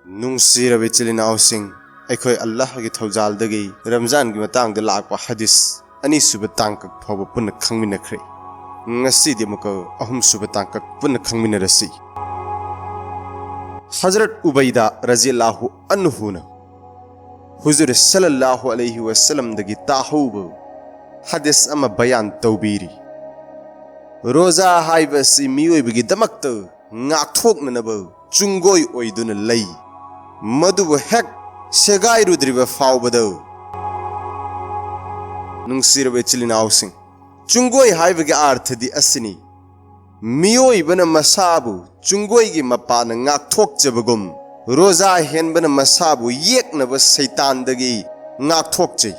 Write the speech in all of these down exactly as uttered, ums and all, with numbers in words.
ꯅꯨꯡꯁꯤꯔꯕ ꯏꯆꯤꯜ ꯏꯅꯥꯎꯁꯤꯡ, ꯑꯩꯈꯣꯏ ꯑꯜꯂꯥꯍꯒꯤ ꯊꯧꯖꯥꯜꯗꯒꯤ ꯔꯝꯖꯥꯟꯒꯤ ꯃꯇꯥꯡꯗ ꯂꯥꯛꯄ ꯍꯗꯤꯁ ꯑꯅꯤꯁꯨꯕ ꯇꯥꯡꯀꯛ ꯐꯥꯎꯕ ꯄꯨꯟꯅ ꯈꯪꯃꯤꯟꯅꯈ꯭ꯔꯦ꯫ ꯉꯁꯤꯗꯤ ꯑꯃꯨꯛꯀ ꯑꯍꯨꯝꯁꯨꯕ ꯇꯥꯡꯀꯛ ꯄꯨꯟꯅ ꯈꯪꯃꯤꯟꯅꯔꯁꯤ꯫ ꯍꯖꯔꯠ ꯎꯕꯩꯗꯥ ꯔꯖꯤꯌꯜꯂꯥꯍꯨ ꯑꯟꯍꯨꯅ ꯍꯨꯖꯨꯔ ꯁꯜꯂꯜꯂꯥꯍꯨ ꯑꯂꯩꯍꯤ ꯋꯁꯜꯂꯝꯗꯒꯤ ꯇꯥꯍꯧꯕ ꯍꯗꯤꯁ ꯑꯃ ꯕꯌꯥꯟ ꯇꯧꯕꯤꯔꯤ꯫ ꯔꯣꯖꯥ ꯍꯥꯏꯕ ꯑꯁꯤ ꯃꯤꯑꯣꯏꯕꯒꯤꯗꯃꯛꯇ ꯉꯥꯛꯊꯣꯛꯅꯅꯕ ꯆꯨꯡꯒꯣꯏ ꯑꯣꯏꯗꯨꯅ ꯂꯩ, ꯃꯗꯨꯕꯨ ꯍꯦꯛ ꯁꯦꯒꯥꯏꯔꯨꯗ꯭ꯔꯤꯕ ꯐꯥꯎꯕꯗ꯫ ꯅꯨꯡꯁꯤꯔꯕ ꯏꯆꯤꯜ ꯏꯅꯥꯎꯁꯤꯡ, ꯆꯨꯡꯒꯣꯏ ꯍꯥꯏꯕꯒꯤ ꯑꯥꯔꯊꯗꯤ ꯑꯁꯤꯅꯤ: ꯃꯤꯑꯣꯏꯕꯅ ꯃꯁꯥꯕꯨ ꯆꯨꯡꯒꯣꯏꯒꯤ ꯃꯄꯥꯅ ꯉꯥꯛꯊꯣꯛꯆꯕꯒꯨꯝ, ꯔꯣꯖꯥ ꯍꯦꯟꯕꯅ ꯃꯁꯥꯕꯨ ꯌꯦꯛꯅꯕ ꯁꯩꯇꯥꯟꯗꯒꯤ ꯉꯥꯛꯊꯣꯛꯆꯩ꯫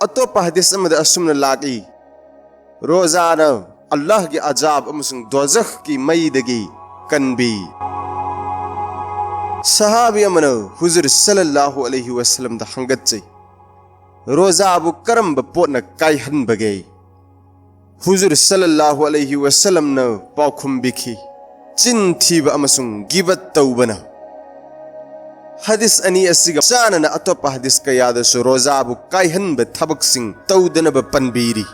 ꯑꯇꯣꯞꯄ ꯍꯗꯤꯁ ꯑꯃꯗ ꯑꯁꯨꯝꯅ ꯂꯥꯛꯏ: ꯔꯣꯖꯥꯅ ꯑꯜꯂꯥꯍꯒꯤ ꯑꯖꯥꯕ ꯑꯃꯁꯨꯡ ꯗꯣꯖꯈꯀꯤ ꯃꯩꯗꯒꯤ ꯀꯟꯕꯤ꯫ ꯁꯍꯥꯕꯤ ꯑꯃꯅ ꯍꯨꯖꯨꯔ ꯁꯜꯂꯜꯂꯥꯍꯨ ꯑꯂꯩꯍꯤ ꯋꯁꯜꯂꯝꯗ ꯍꯪꯒꯠꯆꯩ, "ꯔꯣꯖꯥꯕꯨ ꯀꯔꯝꯕ ꯄꯣꯠꯅ ꯀꯥꯏꯍꯟꯕꯒꯦ?" ꯍꯨꯖꯨꯔ ꯁꯜꯂꯜꯂꯥꯍꯨ ꯑꯂꯩꯍꯤ ꯋꯁꯜꯂꯝꯅ ꯄꯥꯎꯈꯨꯝ ꯄꯤꯈꯤ, "ꯆꯤꯟ ꯊꯤꯕ ꯑꯃꯁꯨꯡ ꯒꯤꯕꯠ ꯇꯧꯕꯅ"꯫ ꯍꯗꯤꯁ ꯑꯅꯤ ꯑꯁꯤꯒ ꯆꯥꯟꯅꯅ ꯑꯇꯣꯞꯄ ꯍꯗꯤꯁ ꯀꯌꯥꯗꯁꯨ ꯔꯣꯖꯥꯕꯨ ꯀꯥꯏꯍꯟꯕ ꯊꯕꯛꯁꯤꯡ ꯇꯧꯗꯅꯕ ꯄꯟꯕꯤꯔꯤ꯫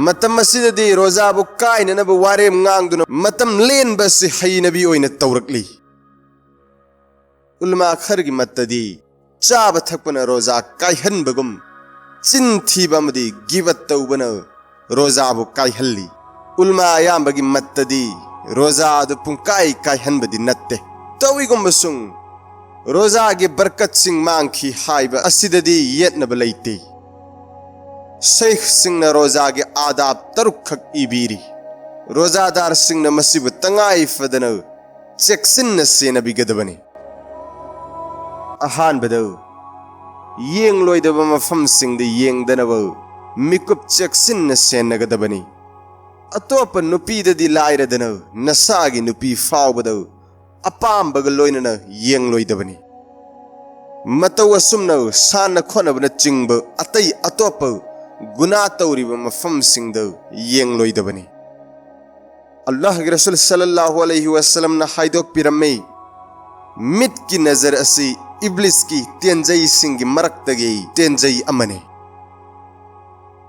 ꯃꯇꯝ ꯑꯁꯤꯗꯗꯤ ꯔꯣꯖꯥꯕꯨ ꯀꯥꯏꯅꯅꯕ ꯋꯥꯔꯦꯝ ꯉꯥꯡꯗꯨꯅ ꯃꯇꯝ ꯂꯦꯟꯕ ꯑꯁꯤ ꯍꯩꯅꯕꯤ ꯑꯣꯏꯅ ꯇꯧꯔꯛꯂꯤ꯫ ꯎꯂꯃꯥ ꯈꯔꯒꯤ ꯃꯠꯇꯗꯤ ꯆꯥꯕ ꯊꯛꯄꯅ ꯔꯣꯖꯥ ꯀꯥꯏꯍꯟꯕꯒꯨꯝ, ꯆꯤꯟ ꯊꯤꯕ ꯑꯃꯗꯤ ꯒꯤꯕꯠ ꯇꯧꯕꯅ ꯔꯣꯖꯥꯕꯨ ꯀꯥꯏꯍꯜꯂꯤ꯫ ꯎꯂꯃꯥ ꯑꯌꯥꯝꯕꯒꯤ ꯃꯠꯇꯗꯤ ꯔꯣꯖꯥ ꯑꯗꯨ ꯄꯨꯡꯀꯥꯏ ꯀꯥꯏꯍꯟꯕꯗꯤ ꯅꯠꯇꯦ꯫ ꯇꯧꯏꯒꯨꯝꯕꯁꯨꯡ ꯔꯣꯖꯥꯒꯤ ꯕꯔꯀꯠꯁꯤꯡ ꯃꯥꯡꯈꯤ ꯍꯥꯏꯕ ꯑꯁꯤꯗꯗꯤ ꯌꯦꯠꯅꯕ ꯂꯩꯇꯦ꯫ ꯁꯩꯈꯁꯤꯡꯅ ꯔꯣꯖꯥꯒꯤ ꯑꯥꯗꯥꯕ ꯇꯔꯨꯛꯈꯛ ꯏꯕꯤꯔꯤ꯫ ꯔꯣꯖꯥꯗꯥꯔꯁꯤꯡꯅ ꯃꯁꯤꯕꯨ ꯇꯉꯥꯏ ꯐꯗꯅ ꯆꯦꯛꯁꯤꯟꯅ ꯁꯦꯟꯅꯕꯤꯒꯗꯕꯅꯤ꯫ ꯑꯍꯥꯟꯕꯗ, ꯌꯦꯡꯂꯣꯏꯗꯕ ꯃꯐꯝꯁꯤꯡꯗ ꯌꯦꯡꯗꯅꯕ ꯃꯤꯀꯨꯞ ꯆꯦꯛꯁꯤꯟꯅ ꯁꯦꯟꯅꯒꯗꯕꯅꯤ꯫ ꯑꯇꯣꯞꯄ ꯅꯨꯄꯤꯗꯗꯤ ꯂꯥꯏꯔꯗꯅ, ꯅꯁꯥꯒꯤ ꯅꯨꯄꯤ ꯐꯥꯎꯕꯗ ꯑꯄꯥꯝꯕꯒ ꯂꯣꯏꯅꯅ ꯌꯦꯡꯂꯣꯏꯗꯕꯅꯤ꯫ ꯃꯇꯧ ꯑꯁꯨꯝꯅ ꯁꯥꯟꯅ ꯈꯣꯠꯅꯕꯅꯆꯤꯡꯕ ꯑꯇꯩ ꯑꯇꯣꯞꯄ ꯒꯨꯅꯥ ꯇꯧꯔꯤꯕ ꯃꯐꯝꯁꯤꯡꯗ ꯌꯦꯡꯂꯣꯏꯗꯕꯅꯤ꯫ ꯑꯜꯂꯥꯍꯒꯤ ꯔꯁꯨꯜ ꯁꯜꯂꯜꯂꯥꯍꯨ ꯑꯂꯩꯍꯤ ꯋꯥꯁꯂꯝꯅ ꯍꯥꯏꯗꯣꯛꯄꯤꯔꯝꯃꯤ, ꯃꯤꯠꯀꯤ ꯅꯖꯔ ꯑꯁꯤ ꯏꯕ꯭ꯂꯤꯁꯀꯤ ꯇꯦꯟꯖꯩꯁꯤꯡꯒꯤ ꯃꯔꯛꯇꯒꯤ ꯇꯦꯟꯖꯩ ꯑꯃꯅꯤ꯫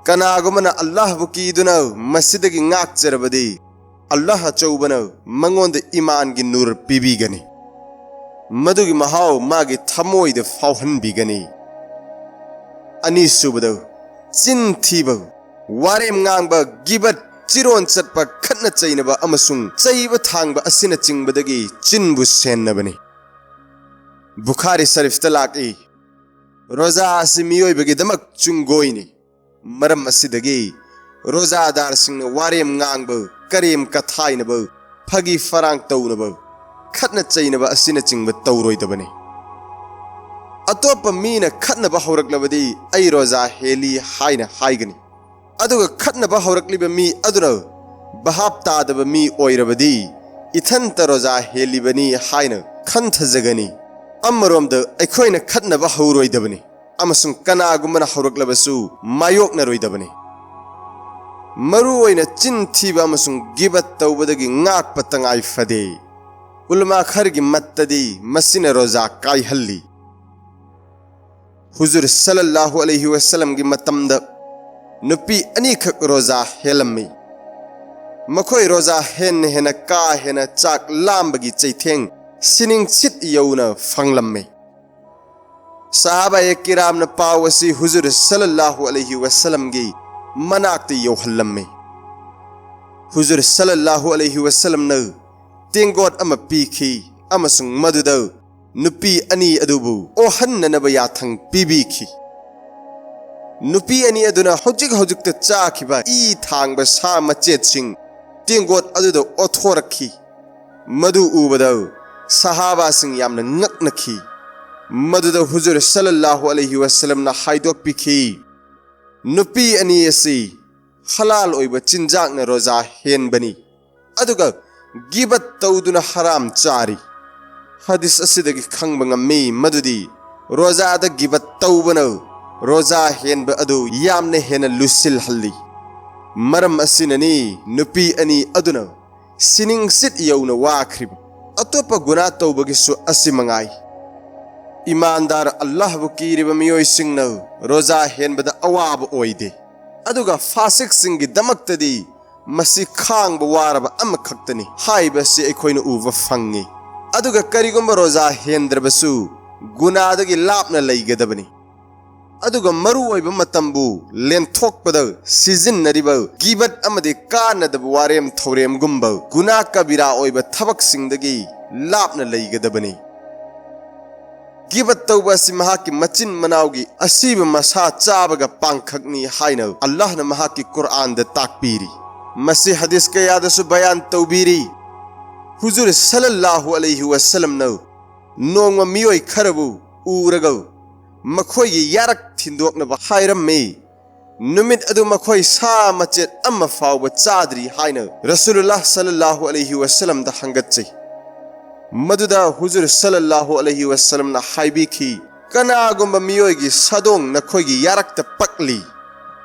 ꯀꯅꯥꯒꯨꯝꯕꯅ ꯑꯜꯂꯥꯍꯕꯨ ꯀꯤꯗꯨꯅ ꯃꯁꯤꯗꯒꯤ ꯉꯥꯛꯆꯔꯕꯗꯤ, ꯑꯜꯂꯥꯍ ꯑꯆꯧꯕꯅ ꯃꯉꯣꯟꯗ ꯏꯃꯥꯟꯒꯤ ꯅꯨꯔ ꯄꯤꯕꯤꯒꯅꯤ꯫ ꯃꯗꯨꯒꯤ ꯃꯍꯥꯎ ꯃꯥꯒꯤ ꯊꯃꯣꯏꯗ ꯐꯥꯎꯍꯟꯕꯤꯒꯅꯤ꯫ ꯑꯅꯤꯁꯨꯕꯗ, ꯆꯤꯟ ꯊꯤꯕ, ꯋꯥꯔꯦꯝ ꯉꯥꯡꯕ, ꯒꯤꯕꯠ, ꯆꯤꯔꯣꯟ ꯆꯠꯄ, ꯈꯠꯅ ꯆꯩꯅꯕ ꯑꯃꯁꯨꯡ ꯆꯩꯕ ꯊꯥꯡꯕ ꯑꯁꯤꯅꯆꯤꯡꯕꯗꯒꯤ ꯆꯤꯟꯕꯨ ꯁꯦꯟꯅꯕꯅꯤ꯫ ꯕꯨꯈꯥꯔꯤ ꯁꯔꯤꯐꯇ ꯂꯥꯛꯏ, ꯔꯣꯖꯥ ꯑꯁꯤ ꯃꯤꯑꯣꯏꯕꯒꯤꯗꯃꯛ ꯆꯨꯡꯒꯣꯏꯅꯤ꯫ ꯃꯔꯝ ꯑꯁꯤꯗꯒꯤ ꯔꯣꯖꯥꯗꯥꯔꯁꯤꯡꯅ ꯋꯥꯔꯦꯝ ꯉꯥꯡꯕ, ꯀꯔꯦꯝ ꯀꯊꯥꯏꯅꯕ, ꯐꯥꯒꯤ ꯐꯔꯥꯡ ꯇꯧꯅꯕ, ꯈꯠꯅ ꯆꯩꯅꯕ ꯑꯁꯤꯅꯆꯤꯡꯕ ꯇꯧꯔꯣꯏꯗꯕꯅꯤ꯫ ꯑꯇꯣꯞꯄ ꯃꯤꯅ ꯈꯠꯅꯕ ꯍꯧꯔꯛꯂꯕꯗꯤ, "ꯑꯩ ꯔꯣꯖꯥ ꯍꯦꯜꯂꯤ" ꯍꯥꯏꯅ ꯍꯥꯏꯒꯅꯤ꯫ ꯑꯗꯨꯒ ꯈꯠꯅꯕ ꯍꯧꯔꯛꯂꯤꯕ ꯃꯤ ꯑꯗꯨꯅ ꯚꯥꯞ ꯇꯥꯗꯕ ꯃꯤ ꯑꯣꯏꯔꯕꯗꯤ, "ꯏꯊꯟꯇ ꯔꯣꯖꯥ ꯍꯦꯜꯂꯤꯕꯅꯤ" ꯍꯥꯏꯅ ꯈꯟꯊꯖꯒꯅꯤ꯫ ꯑꯃꯔꯣꯝꯗ, ꯑꯩꯈꯣꯏꯅ ꯈꯠꯅꯕ ꯍꯧꯔꯣꯏꯗꯕꯅꯤ ꯑꯃꯁꯨꯡ ꯀꯅꯥꯒꯨꯝꯕꯅ ꯍꯧꯔꯛꯂꯕꯁꯨ ꯃꯥꯌꯣꯛꯅꯔꯣꯏꯗꯕꯅꯤ꯫ ꯃꯔꯨꯑꯣꯏꯅ ꯆꯤꯟ ꯊꯤꯕ ꯑꯃꯁꯨꯡ ꯒꯤꯕꯠ ꯇꯧꯕꯗꯒꯤ ꯉꯥꯛꯄ ꯇꯉꯥꯏ ꯐꯗꯦ꯫ ꯎꯂꯃꯥ ꯈꯔꯒꯤ ꯃꯠꯇꯗꯤ ꯃꯁꯤꯅ ꯔꯣꯖꯥ ꯀꯥꯏꯍꯜꯂꯤ꯫ ꯍꯨꯖꯨꯔ ꯁꯜꯂꯜꯂꯥꯍꯨ ꯑꯂꯩꯍꯤ ꯋꯥꯁꯜꯂꯝꯒꯤ ꯃꯇꯝꯗ ꯅꯨꯄꯤ ꯑꯅꯤꯈꯛ ꯔꯣꯖꯥ ꯍꯦꯜꯂꯝꯃꯤ꯫ ꯃꯈꯣꯏ ꯔꯣꯖꯥ ꯍꯦꯟꯅ ꯍꯦꯟꯅ ꯀꯥ ꯍꯦꯟꯅ ꯆꯥꯛ ꯂꯥꯝꯕꯒꯤ ꯆꯩꯊꯦꯡ ꯁꯤꯅꯤꯡꯁꯤꯠ ꯌꯧꯅ ꯐꯪꯂꯝꯃꯤ꯫ ꯁꯍꯥꯕꯥꯌꯦ ꯀꯤꯔꯥꯝꯅ ꯄꯥꯎ ꯑꯁꯤ ꯍꯨꯖꯨꯔ ꯁꯜꯂꯜꯂꯥꯍꯨ ꯑꯂꯩꯍꯤ ꯋꯥꯁꯜꯂꯝꯒꯤ ꯃꯅꯥꯛꯇ ꯌꯧꯍꯜꯂꯝꯃꯤ꯫ ꯍꯨꯖꯨꯔ ꯁꯜꯂꯜꯂꯥꯍꯨ ꯑꯂꯩꯍꯤ ꯋꯥꯁꯜꯂꯝꯅ ꯇꯦꯡꯒꯣꯠ ꯑꯃ ꯄꯤꯈꯤ ꯑꯃꯁꯨꯡ ꯃꯗꯨꯗ ꯅꯨꯄꯤ ꯑꯅꯤ ꯑꯗꯨꯕꯨ ꯑꯣꯍꯟꯅꯅꯕ ꯌꯥꯊꯪ ꯄꯤꯕꯤꯈꯤ꯫ ꯅꯨꯄꯤ ꯑꯅꯤ ꯑꯗꯨꯅ ꯍꯧꯖꯤꯛ ꯍꯧꯖꯤꯛꯇ ꯆꯥꯈꯤꯕ ꯏ ꯊꯥꯡꯕ ꯁꯥ ꯃꯆꯦꯠꯁꯤꯡ ꯇꯦꯡꯒꯣꯠ ꯑꯗꯨꯗ ꯑꯣꯊꯣꯔꯛꯈꯤ꯫ ꯃꯗꯨ ꯎꯕꯗ ꯁꯍꯥꯕꯥꯁꯤꯡ ꯌꯥꯝꯅ ꯉꯛꯅꯈꯤ꯫ ꯃꯗꯨꯗ ꯍꯨꯖꯨꯔ ꯁꯜꯂꯜꯂꯥꯍꯨ ꯑꯂꯩꯍꯤ ꯋꯥꯁꯜꯂꯝꯅ ꯍꯥꯏꯗꯣꯛꯄꯤꯈꯤ, "ꯅꯨꯄꯤ ꯑꯅꯤ ꯑꯁꯤ ꯍꯂꯥꯜ ꯑꯣꯏꯕ ꯆꯤꯟꯖꯥꯛꯅ ꯔꯣꯖꯥ ꯍꯦꯟꯕꯅꯤ, ꯑꯗꯨꯒ ꯒꯤꯕꯠ ꯇꯧꯗꯨꯅ ꯍꯔꯥꯝ ꯆꯥꯔꯤ"꯫ ꯍꯗꯤꯁ ꯑꯁꯤꯗꯒꯤ ꯈꯪꯕ ꯉꯝꯃꯤ ꯃꯗꯨꯗꯤ ꯔꯣꯖꯥꯗ ꯒꯤꯕꯠ ꯇꯧꯕꯅ ꯔꯣꯖꯥ ꯍꯦꯟꯕ ꯑꯗꯨ ꯌꯥꯝꯅ ꯍꯦꯟꯅ ꯂꯨꯁꯤꯜꯍꯜꯂꯤ꯫ ꯃꯔꯝ ꯑꯁꯤꯅꯅꯤ ꯅꯨꯄꯤ ꯑꯅꯤ ꯑꯗꯨꯅ ꯁꯤꯅꯤꯡꯁꯤꯠ ꯌꯧꯅ ꯋꯥꯈ꯭ꯔꯤꯕ꯫ ꯑꯇꯣꯞꯄ ꯒꯨꯅꯥ ꯇꯧꯕꯒꯤꯁꯨ ꯑꯁꯤ ꯃꯉꯥꯏ꯫ ꯏꯃꯥꯟꯗꯥꯔ ꯑꯜꯂꯥꯍꯕꯨ ꯀꯤꯔꯤꯕ ꯃꯤꯑꯣꯏꯁꯤꯡꯅ ꯔꯣꯖꯥ ꯍꯦꯟꯕꯗ ꯑꯋꯥꯕ ꯑꯣꯏꯗꯦ, ꯑꯗꯨꯒ ꯐꯥꯁꯤꯛꯁꯤꯡꯒꯤꯗꯃꯛꯇꯗꯤ ꯃꯁꯤ ꯈꯥꯡꯕ ꯋꯥꯔꯕ ꯑꯃꯈꯛꯇꯅꯤ ꯍꯥꯏꯕꯁꯤ ꯑꯩꯈꯣꯏꯅ ꯎꯕ ꯐꯪꯉꯤ꯫ ꯑꯗꯨꯒ ꯀꯔꯤꯒꯨꯝꯕ ꯔꯣꯖꯥ ꯍꯦꯟꯗ꯭ꯔꯕꯁꯨ ꯒꯨꯅꯥꯗꯒꯤ ꯂꯥꯞꯅ ꯂꯩꯒꯗꯕꯅꯤ꯫ ꯑꯗꯨꯒ ꯃꯔꯨ ꯑꯣꯏꯕ ꯃꯇꯝꯕꯨ ꯂꯦꯟꯊꯣꯛꯄꯗ ꯁꯤꯖꯤꯟꯅꯔꯤꯕ ꯒꯤꯕꯠ ꯑꯃꯗꯤ ꯀꯥꯟꯅꯗꯕ ꯋꯥꯔꯦꯝ ꯊꯧꯔꯦꯝꯒꯨꯝꯕ ꯒꯨꯅꯥ ꯀꯕꯤꯔꯥ ꯑꯣꯏꯕ ꯊꯕꯛꯁꯤꯡꯗꯒꯤ ꯂꯥꯞꯅ ꯂꯩꯒꯗꯕꯅꯤ꯫ ꯒꯤꯕꯠ ꯇꯧꯕ ꯑꯁꯤ ꯃꯍꯥꯛꯀꯤ ꯃꯆꯤꯟ ꯃꯅꯥꯎꯒꯤ ꯑꯁꯤꯕ ꯃꯁꯥ ꯆꯥꯕꯒ ꯄꯥꯡꯈꯛꯅꯤ ꯍꯥꯏꯅ ꯑꯜꯂꯥꯍꯅ ꯃꯍꯥꯛꯀꯤ ꯀꯨꯔꯑꯥꯟꯗ ꯇꯥꯛꯄꯤꯔꯤ꯫ ꯃꯁꯤ ꯍꯗꯤꯁ ꯀꯌꯥꯗꯁꯨ ꯕꯌꯥꯟ ꯇꯧꯕꯤꯔꯤ꯫ ꯍꯨꯖꯨꯔ ꯁꯜꯂꯜꯂꯥꯍꯨ ꯑꯂꯩꯍꯤ ꯋꯁꯜꯂꯝꯅ ꯅꯣꯡꯃ ꯃꯤꯑꯣꯏ ꯈꯔꯕꯨ ꯎꯔꯒ ꯃꯈꯣꯏꯒꯤ ꯌꯥꯔꯛ ꯊꯤꯟꯗꯣꯛꯅꯕ ꯍꯥꯏꯔꯝꯃꯤ꯫ ꯅꯨꯃꯤꯠ ꯑꯗꯨ ꯃꯈꯣꯏ ꯁꯥ ꯃꯆꯦꯠ ꯑꯃ ꯐꯥꯎꯕ ꯆꯥꯗ꯭ꯔꯤ ꯍꯥꯏꯅ ꯔꯁꯨꯂꯨꯜꯂꯥꯍ ꯁꯜꯂꯜꯂꯥꯍꯨ ꯑꯂꯩꯍꯤ ꯋꯁꯜꯂꯝꯗ ꯍꯪꯒꯠꯆꯩ꯫ ꯃꯗꯨꯗ ꯍꯨꯖꯨꯔ ꯁꯜꯂꯜꯂꯥꯍꯨ ꯑꯂꯩꯍꯤ ꯋꯁꯜꯂꯝꯅ ꯍꯥꯏꯕꯤꯈꯤ, "ꯀꯅꯥꯒꯨꯝꯕ ꯃꯤꯑꯣꯏꯒꯤ ꯁꯥꯗꯣꯡ ꯅꯈꯣꯏꯒꯤ ꯌꯥꯔꯛꯇ ꯄꯛꯂꯤ,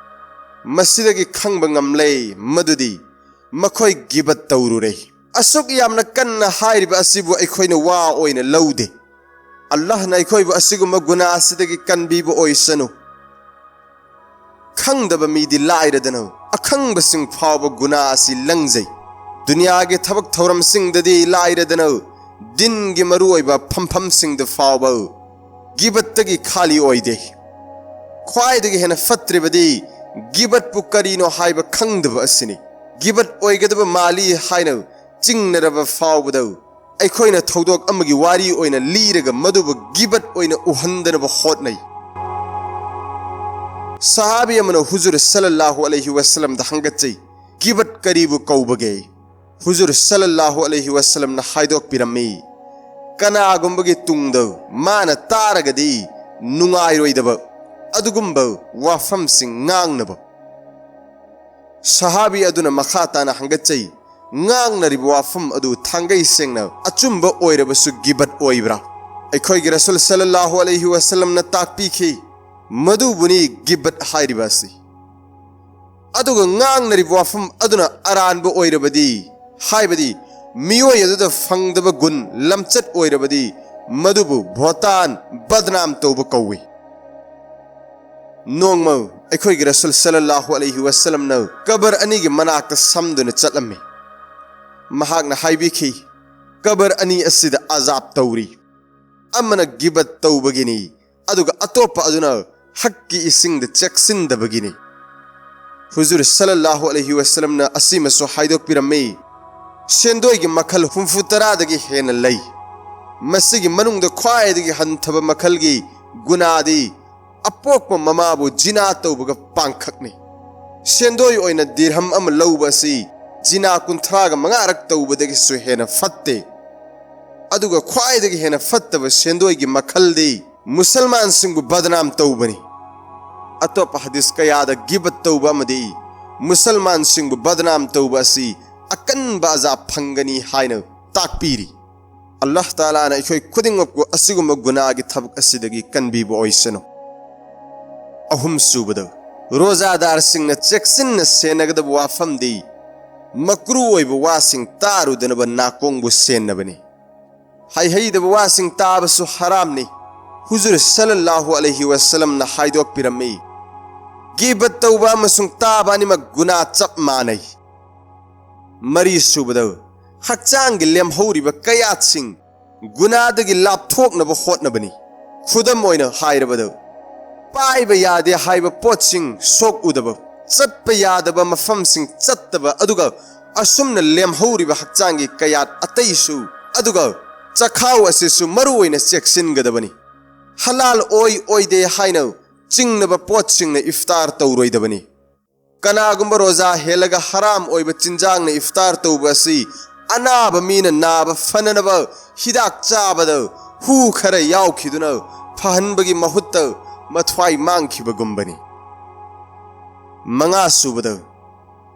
ꯃꯁꯤꯗꯒꯤ ꯈꯪꯕ ꯉꯝꯂꯦ ꯃꯗꯨꯗꯤ ꯃꯈꯣꯏ ꯒꯤꯕꯠ ꯇꯧꯔꯨꯔꯦ꯫" ꯑꯁꯨꯛ ꯌꯥꯝꯅ ꯀꯟꯅ ꯍꯥꯏꯔꯤꯕ ꯑꯁꯤꯕꯨ ꯑꯩꯈꯣꯏꯅ ꯋꯥ ꯑꯣꯏꯅ ꯂꯧꯗꯦ꯫ ꯑꯜꯂꯥꯍꯅ ꯑꯩꯈꯣꯏꯕꯨ ꯑꯁꯤꯒꯨꯝꯕ ꯒꯨꯅꯥ ꯑꯁꯤꯗꯒꯤ ꯀꯟꯕꯤꯕ ꯑꯣꯏꯁꯅꯨ꯫ ꯈꯪꯗꯕ ꯃꯤꯗꯤ ꯂꯥꯏꯔꯗꯅ, ꯑꯈꯪꯕꯁꯤꯡ ꯐꯥꯎꯕ ꯒꯨꯅꯥ ꯑꯁꯤ ꯂꯪꯖꯩ꯫ ꯗꯨꯅꯤꯌꯥꯒꯤ ꯊꯕꯛ ꯊꯧꯔꯝꯁꯤꯡꯗꯗꯤ ꯂꯥꯏꯔꯗꯅ, ꯗꯤꯟꯒꯤ ꯃꯔꯨꯑꯣꯏꯕ ꯐꯝꯐꯝꯁꯤꯡꯗ ꯐꯥꯎꯕ ꯒꯤꯕꯠꯇꯒꯤ ꯈꯥꯂꯤ ꯑꯣꯏꯗꯦ꯫ ꯈ꯭ꯋꯥꯏꯗꯒꯤ ꯍꯦꯟꯅ ꯐꯠꯇ꯭ꯔꯤꯕꯗꯤ ꯒꯤꯕꯠꯄꯨ ꯀꯔꯤꯅꯣ ꯍꯥꯏꯕ ꯈꯪꯗꯕ ꯑꯁꯤꯅꯤ꯫ ꯒꯤꯕꯠ ꯑꯣꯏꯒꯗꯕ ꯃꯥꯜꯂꯤ ꯍꯥꯏꯅ ꯆꯤꯡꯅꯔꯕ ꯐꯥꯎꯕꯗ ꯑꯩꯈꯣꯏꯅ ꯊꯧꯗꯣꯛ ꯑꯃꯒꯤ ꯋꯥꯔꯤ ꯑꯣꯏꯅ ꯂꯤꯔꯒ ꯃꯗꯨꯕꯨ ꯒꯤꯕꯠ ꯑꯣꯏꯅ ꯎꯍꯟꯗꯅꯕ ꯍꯣꯠꯅꯩ꯫ ꯁꯍꯥꯕꯤ ꯑꯃꯅ ꯍꯨꯖꯨꯔ ꯁꯜꯂꯜꯂꯥꯍꯨ ꯑꯂꯩꯍꯤ ꯋꯁꯜꯂꯝꯗ ꯍꯪꯒꯠꯆꯩ, "ꯒꯤꯕꯠ ꯀꯔꯤꯕꯨ ꯀꯧꯕꯒꯦ?" ꯍꯨꯖꯨꯔ ꯁꯜꯂꯜꯂꯥꯍꯨ ꯑꯂꯩꯍꯤ ꯋꯁꯜꯂꯝꯅ ꯍꯥꯏꯗꯣꯛꯄꯤꯔꯝꯃꯤ, "ꯀꯅꯥꯒꯨꯝꯕꯒꯤ ꯇꯨꯡꯗ ꯃꯥꯅ ꯇꯥꯔꯒꯗꯤ ꯅꯨꯡꯉꯥꯏꯔꯣꯏꯗꯕ ꯑꯗꯨꯒꯨꯝꯕ ꯋꯥꯐꯝꯁꯤꯡ ꯉꯥꯡꯅꯕ꯫" ꯁꯍꯥꯕꯤ ꯑꯗꯨꯅ ꯃꯈꯥ ꯇꯥꯅ ꯍꯪꯒꯠꯆꯩ, "ꯉꯥꯡꯅꯔꯤꯕ ꯋꯥꯐꯝ ꯑꯗꯨ ꯊꯥꯡꯒꯩ ꯁꯦꯡꯅ ꯑꯆꯨꯝꯕ ꯑꯣꯏꯔꯕꯁꯨ ꯒꯤꯕꯠ ꯑꯣꯏꯕ꯭ꯔꯥ?" ꯑꯩꯈꯣꯏꯒꯤ ꯔꯁꯨꯜ ꯁꯜꯂꯜꯂꯥꯍꯨ ꯑꯂꯩꯍꯤ ꯋꯁꯜꯂꯝꯅ ꯇꯥꯛꯄꯤꯈꯤ, "ꯃꯗꯨꯕꯨꯅꯤ ꯒꯤꯕꯠ ꯍꯥꯏꯔꯤꯕ ꯑꯁꯤ꯫ ꯑꯗꯨꯒ ꯉꯥꯡꯅꯔꯤꯕ ꯋꯥꯐꯝ ꯑꯗꯨꯅ ꯑꯔꯥꯟꯕ ꯑꯣꯏꯔꯕꯗꯤ, ꯍꯥꯏꯕꯗꯤ ꯃꯤꯑꯣꯏ ꯑꯗꯨꯗ ꯐꯪꯗꯕ ꯒꯨꯟ ꯂꯝꯆꯠ ꯑꯣꯏꯔꯕꯗꯤ ꯃꯗꯨꯕꯨ ꯚꯣꯇꯥꯟ, ꯕꯗꯅꯥꯝ ꯇꯧꯕ ꯀꯧꯏ꯫ ꯅꯣꯡꯃ ꯑꯩꯈꯣꯏꯒꯤ ꯔꯁꯨꯜ ꯁꯜꯂꯜꯂꯥꯍꯨ ꯑꯂꯩꯍꯤ ꯋꯁꯜꯂꯝꯅ ꯀꯕꯔ ꯑꯅꯤꯒꯤ ꯃꯅꯥꯛꯇ ꯁꯝꯗꯨꯅ ꯆꯠꯂꯝꯃꯤ꯫ ꯃꯍꯥꯛꯅ ꯍꯥꯏꯕꯤꯈꯤ, "ꯀꯕꯔ ꯑꯅꯤ ꯑꯁꯤꯗ ꯑꯖꯥꯕ ꯇꯧꯔꯤ, ꯑꯃꯅ ꯒꯤꯕꯠ ꯇꯧꯕꯒꯤꯅꯤ, ꯑꯗꯨꯒ ꯑꯇꯣꯞꯄ ꯑꯗꯨꯅ ꯍꯛꯀꯤ ꯏꯁꯤꯡꯗ ꯆꯦꯛꯁꯤꯟꯗꯕꯒꯤꯅꯤ"꯫ ꯍꯨꯖꯨꯔ ꯁꯜꯂꯜꯂꯥꯍꯨ ꯑꯂꯩꯍꯤ ꯋꯁꯜꯂꯝꯅ ꯑꯁꯤꯃꯁꯨ ꯍꯥꯏꯗꯣꯛꯄꯤꯔꯝꯃꯤ, "ꯁꯦꯟꯗꯣꯏꯒꯤ ꯃꯈꯜ ꯍꯨꯝꯐꯨ ꯇꯔꯥꯗꯒꯤ ꯍꯦꯟꯅ ꯂꯩ꯫ ꯃꯁꯤꯒꯤ ꯃꯅꯨꯡꯗ ꯈ꯭ꯋꯥꯏꯗꯒꯤ ꯍꯟꯊꯕ ꯃꯈꯜꯒꯤ ꯒꯨꯅꯥꯗꯤ ꯑꯄꯣꯛꯄ ꯃꯃꯥꯕꯨ ꯖꯤꯅꯥ ꯇꯧꯕꯒ ꯄꯥꯡꯈꯛꯅꯤ꯫ ꯁꯦꯟꯗꯣꯏ ꯑꯣꯏꯅ ꯗꯤꯔꯍꯝ ꯑꯃ ꯂꯧꯕ ꯑꯁꯤ ꯖꯤꯅꯥ ꯀꯨꯟꯊ꯭ꯔꯥꯒ ꯃꯉꯥꯔꯛ ꯇꯧꯕꯗꯒꯤꯁꯨ ꯍꯦꯟꯅ ꯐꯠꯇꯦ꯫ ꯑꯗꯨꯒ ꯈ꯭ꯋꯥꯏꯗꯒꯤ ꯍꯦꯟꯅ ꯐꯠꯇꯕ ꯁꯦꯟꯗꯣꯏꯒꯤ ꯃꯈꯜꯗꯤ ꯃꯨꯁꯜꯃꯥꯟꯁꯤꯡꯕꯨ ꯕꯗꯅꯥꯝ ꯇꯧꯕꯅꯤ꯫ ꯑꯇꯣꯞꯄ ꯍꯗꯤꯁ ꯀꯌꯥꯗ ꯒꯤꯕꯠ ꯇꯧꯕ ꯑꯃꯗꯤ ꯃꯨꯁꯜꯃꯥꯟꯁꯤꯡꯕꯨ ꯕꯗꯅꯥꯝ ꯇꯧꯕ ꯑꯁꯤ ꯑꯀꯟꯕ ꯑꯖꯥꯕ ꯐꯪꯒꯅꯤ" ꯍꯥꯏꯅ ꯇꯥꯛꯄꯤꯔꯤ꯫ ꯑꯜꯂꯥꯍ ꯇꯥꯂꯥꯅ ꯑꯩꯈꯣꯏ ꯈꯨꯗꯤꯡꯃꯛꯄꯨ ꯑꯁꯤꯒꯨꯝꯕ ꯒꯨꯅꯥꯒꯤ ꯊꯕꯛ ꯑꯁꯤꯗꯒꯤ ꯀꯟꯕꯤꯕ ꯑꯣꯏꯁꯅꯨ꯫ ꯑꯍꯨꯝꯁꯨꯕꯗ, ꯔꯣꯖꯥꯗꯥꯔꯁꯤꯡꯅ ꯆꯦꯛꯁꯤꯟꯅ ꯁꯦꯟꯅꯒꯗꯕ ꯋꯥꯐꯝꯗꯤ ꯃꯀ꯭ꯔꯨ ꯑꯣꯏꯕ ꯋꯥꯁꯤꯡ ꯇꯥꯔꯨꯗꯅꯕ ꯅꯥꯀꯣꯡꯕꯨ ꯁꯦꯟꯅꯕꯅꯤ꯫ ꯍꯩꯍꯩꯗꯕ ꯋꯥꯁꯤꯡ ꯇꯥꯕꯁꯨ ꯍꯔꯥꯝꯅꯤ꯫ ꯍꯨꯖꯨꯔ ꯁꯜꯂꯜꯂꯥꯍꯨ ꯑꯂꯩꯍꯤ ꯋꯁꯜꯂꯝꯅ ꯍꯥꯏꯗꯣꯛꯄꯤꯔꯝꯃꯤ, "ꯒꯤꯕꯠ ꯇꯧꯕ ꯑꯃꯁꯨꯡ ꯇꯥꯕ ꯑꯅꯤꯃꯛ ꯒꯨꯅꯥ ꯆꯞ ꯃꯥꯟꯅꯩ"꯫ ꯃꯔꯤꯁꯨꯕꯗ, ꯍꯛꯆꯥꯡꯒꯤ ꯂꯦꯝꯍꯧꯔꯤꯕ ꯀꯌꯥꯠꯁꯤꯡ ꯒꯨꯅꯥꯗꯒꯤ ꯂꯥꯞꯊꯣꯛꯅꯕ ꯍꯣꯠꯅꯕꯅꯤ꯫ ꯈꯨꯗꯝ ꯑꯣꯏꯅ ꯍꯥꯏꯔꯕꯗ, ꯄꯥꯏꯕ ꯌꯥꯗꯦ ꯍꯥꯏꯕ ꯄꯣꯠꯁꯤꯡ ꯁꯣꯛꯎꯗꯕ, ꯆꯠꯄ ꯌꯥꯗꯕ ꯃꯐꯝꯁꯤꯡ ꯆꯠꯇꯕ, ꯑꯗꯨꯒ ꯑꯁꯨꯝꯅ ꯂꯦꯝꯍꯧꯔꯤꯕ ꯍꯛꯆꯥꯡꯒꯤ ꯀꯌꯥꯠ ꯑꯇꯩꯁꯨ, ꯑꯗꯨꯒ ꯆꯈꯥꯎ ꯑꯁꯤꯁꯨ ꯃꯔꯨ ꯑꯣꯏꯅ ꯆꯦꯛꯁꯤꯟꯒꯗꯕꯅꯤ꯫ ꯍꯂꯥꯜ ꯑꯣꯏ ꯑꯣꯏꯗꯦ ꯍꯥꯏꯅ ꯆꯤꯡꯅꯕ ꯄꯣꯠꯁꯤꯡꯅ ꯏꯐꯇꯥꯔ ꯇꯧꯔꯣꯏꯗꯕꯅꯤ꯫ ꯀꯅꯥꯒꯨꯝꯕ ꯔꯣꯖꯥ ꯍꯦꯜꯂꯒ ꯍꯔꯥꯝ ꯑꯣꯏꯕ ꯆꯤꯟꯖꯥꯛꯅ ꯏꯐꯇꯥꯔ ꯇꯧꯕ ꯑꯁꯤ ꯑꯅꯥꯕ ꯃꯤꯅ ꯅꯥꯕ ꯐꯅꯅꯕ ꯍꯤꯗꯥꯛ ꯆꯥꯕꯗ ꯍꯨ ꯈꯔ ꯌꯥꯎꯈꯤꯗꯨꯅ ꯐꯍꯟꯕꯒꯤ ꯃꯍꯨꯠꯇ ꯃꯊ꯭ꯋꯥꯏ ꯃꯥꯡꯈꯤꯕꯒꯨꯝꯕꯅꯤ꯫ ꯃꯉꯥꯁꯨꯕꯗ,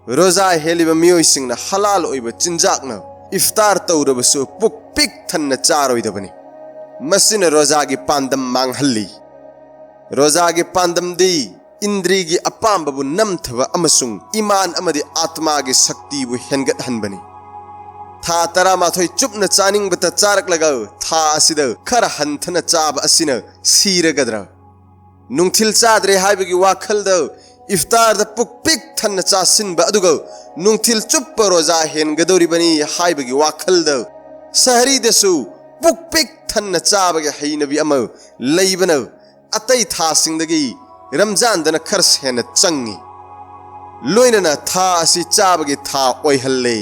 ꯔꯣꯖꯥ ꯍꯦꯜꯂꯤꯕ ꯃꯤꯑꯣꯏꯁꯤꯡꯅ ꯍꯂꯥꯜ ꯑꯣꯏꯕ ꯆꯤꯟꯖꯥꯛꯅ ꯏꯐꯇꯥꯔ ꯇꯧꯔꯕꯁꯨ ꯄꯨꯛ ꯄꯤꯛ ꯊꯟꯅ ꯆꯥꯔꯣꯏꯗꯕꯅꯤ꯫ ꯃꯁꯤꯅ ꯔꯣꯖꯥꯒꯤ ꯄꯥꯟꯗꯝ ꯃꯥꯡꯍꯜꯂꯤ꯫ ꯔꯣꯖꯥꯒꯤ ꯄꯥꯟꯗꯝꯗꯤ ꯏꯟꯗ꯭ꯔꯤꯒꯤ ꯑꯄꯥꯝꯕꯕꯨ ꯅꯝꯊꯕ ꯑꯃꯁꯨꯡ ꯏꯃꯥꯟ ꯑꯃꯗꯤ ꯑꯥꯇꯃꯥꯒꯤ ꯁꯛꯇꯤꯕꯨ ꯍꯦꯟꯒꯠꯍꯟꯕꯅꯤ꯫ ꯊꯥ ꯇꯔꯥꯃꯥꯊꯣꯏ ꯆꯨꯞꯅ ꯆꯥꯅꯤꯡꯕꯇ ꯆꯥꯔꯛꯂꯒ ꯊꯥ ꯑꯁꯤꯗ ꯈꯔ ꯍꯟꯊꯅ ꯆꯥꯕ ꯑꯁꯤꯅ ꯁꯤꯔꯒꯗ꯭ꯔꯥ? ꯅꯨꯡꯊꯤꯜ ꯆꯥꯗ꯭ꯔꯦ ꯍꯥꯏꯕꯒꯤ ꯋꯥꯈꯜꯗ ꯏꯐꯇꯥꯔꯗ ꯄꯨꯛ ꯄꯤꯛ ꯊꯟꯅ ꯆꯥꯁꯤꯟꯕ ꯑꯗꯨꯒ ꯅꯨꯡꯊꯤꯜ ꯆꯨꯞꯄ ꯔꯣꯖꯥ ꯍꯦꯟꯒꯗꯧꯔꯤꯕꯅꯤ ꯍꯥꯏꯕꯒꯤ ꯋꯥꯈꯜꯗ ꯁꯍꯔꯤꯗꯁꯨ ꯄꯨꯛ ꯄꯤꯛ ꯊꯟꯅ ꯆꯥꯕꯒꯤ ꯍꯩꯅꯕꯤ ꯑꯃ ꯂꯩꯕꯅ ꯑꯇꯩ ꯊꯥꯁꯤꯡꯗꯒꯤ ꯔꯝꯖꯥꯟꯗꯅ ꯈꯔ ꯍꯦꯟꯅ ꯆꯪꯉꯤ꯫ ꯂꯣꯏꯅꯅ ꯊꯥ ꯑꯁꯤ ꯆꯥꯕꯒꯤ ꯊꯥ ꯑꯣꯏꯍꯜꯂꯦ꯫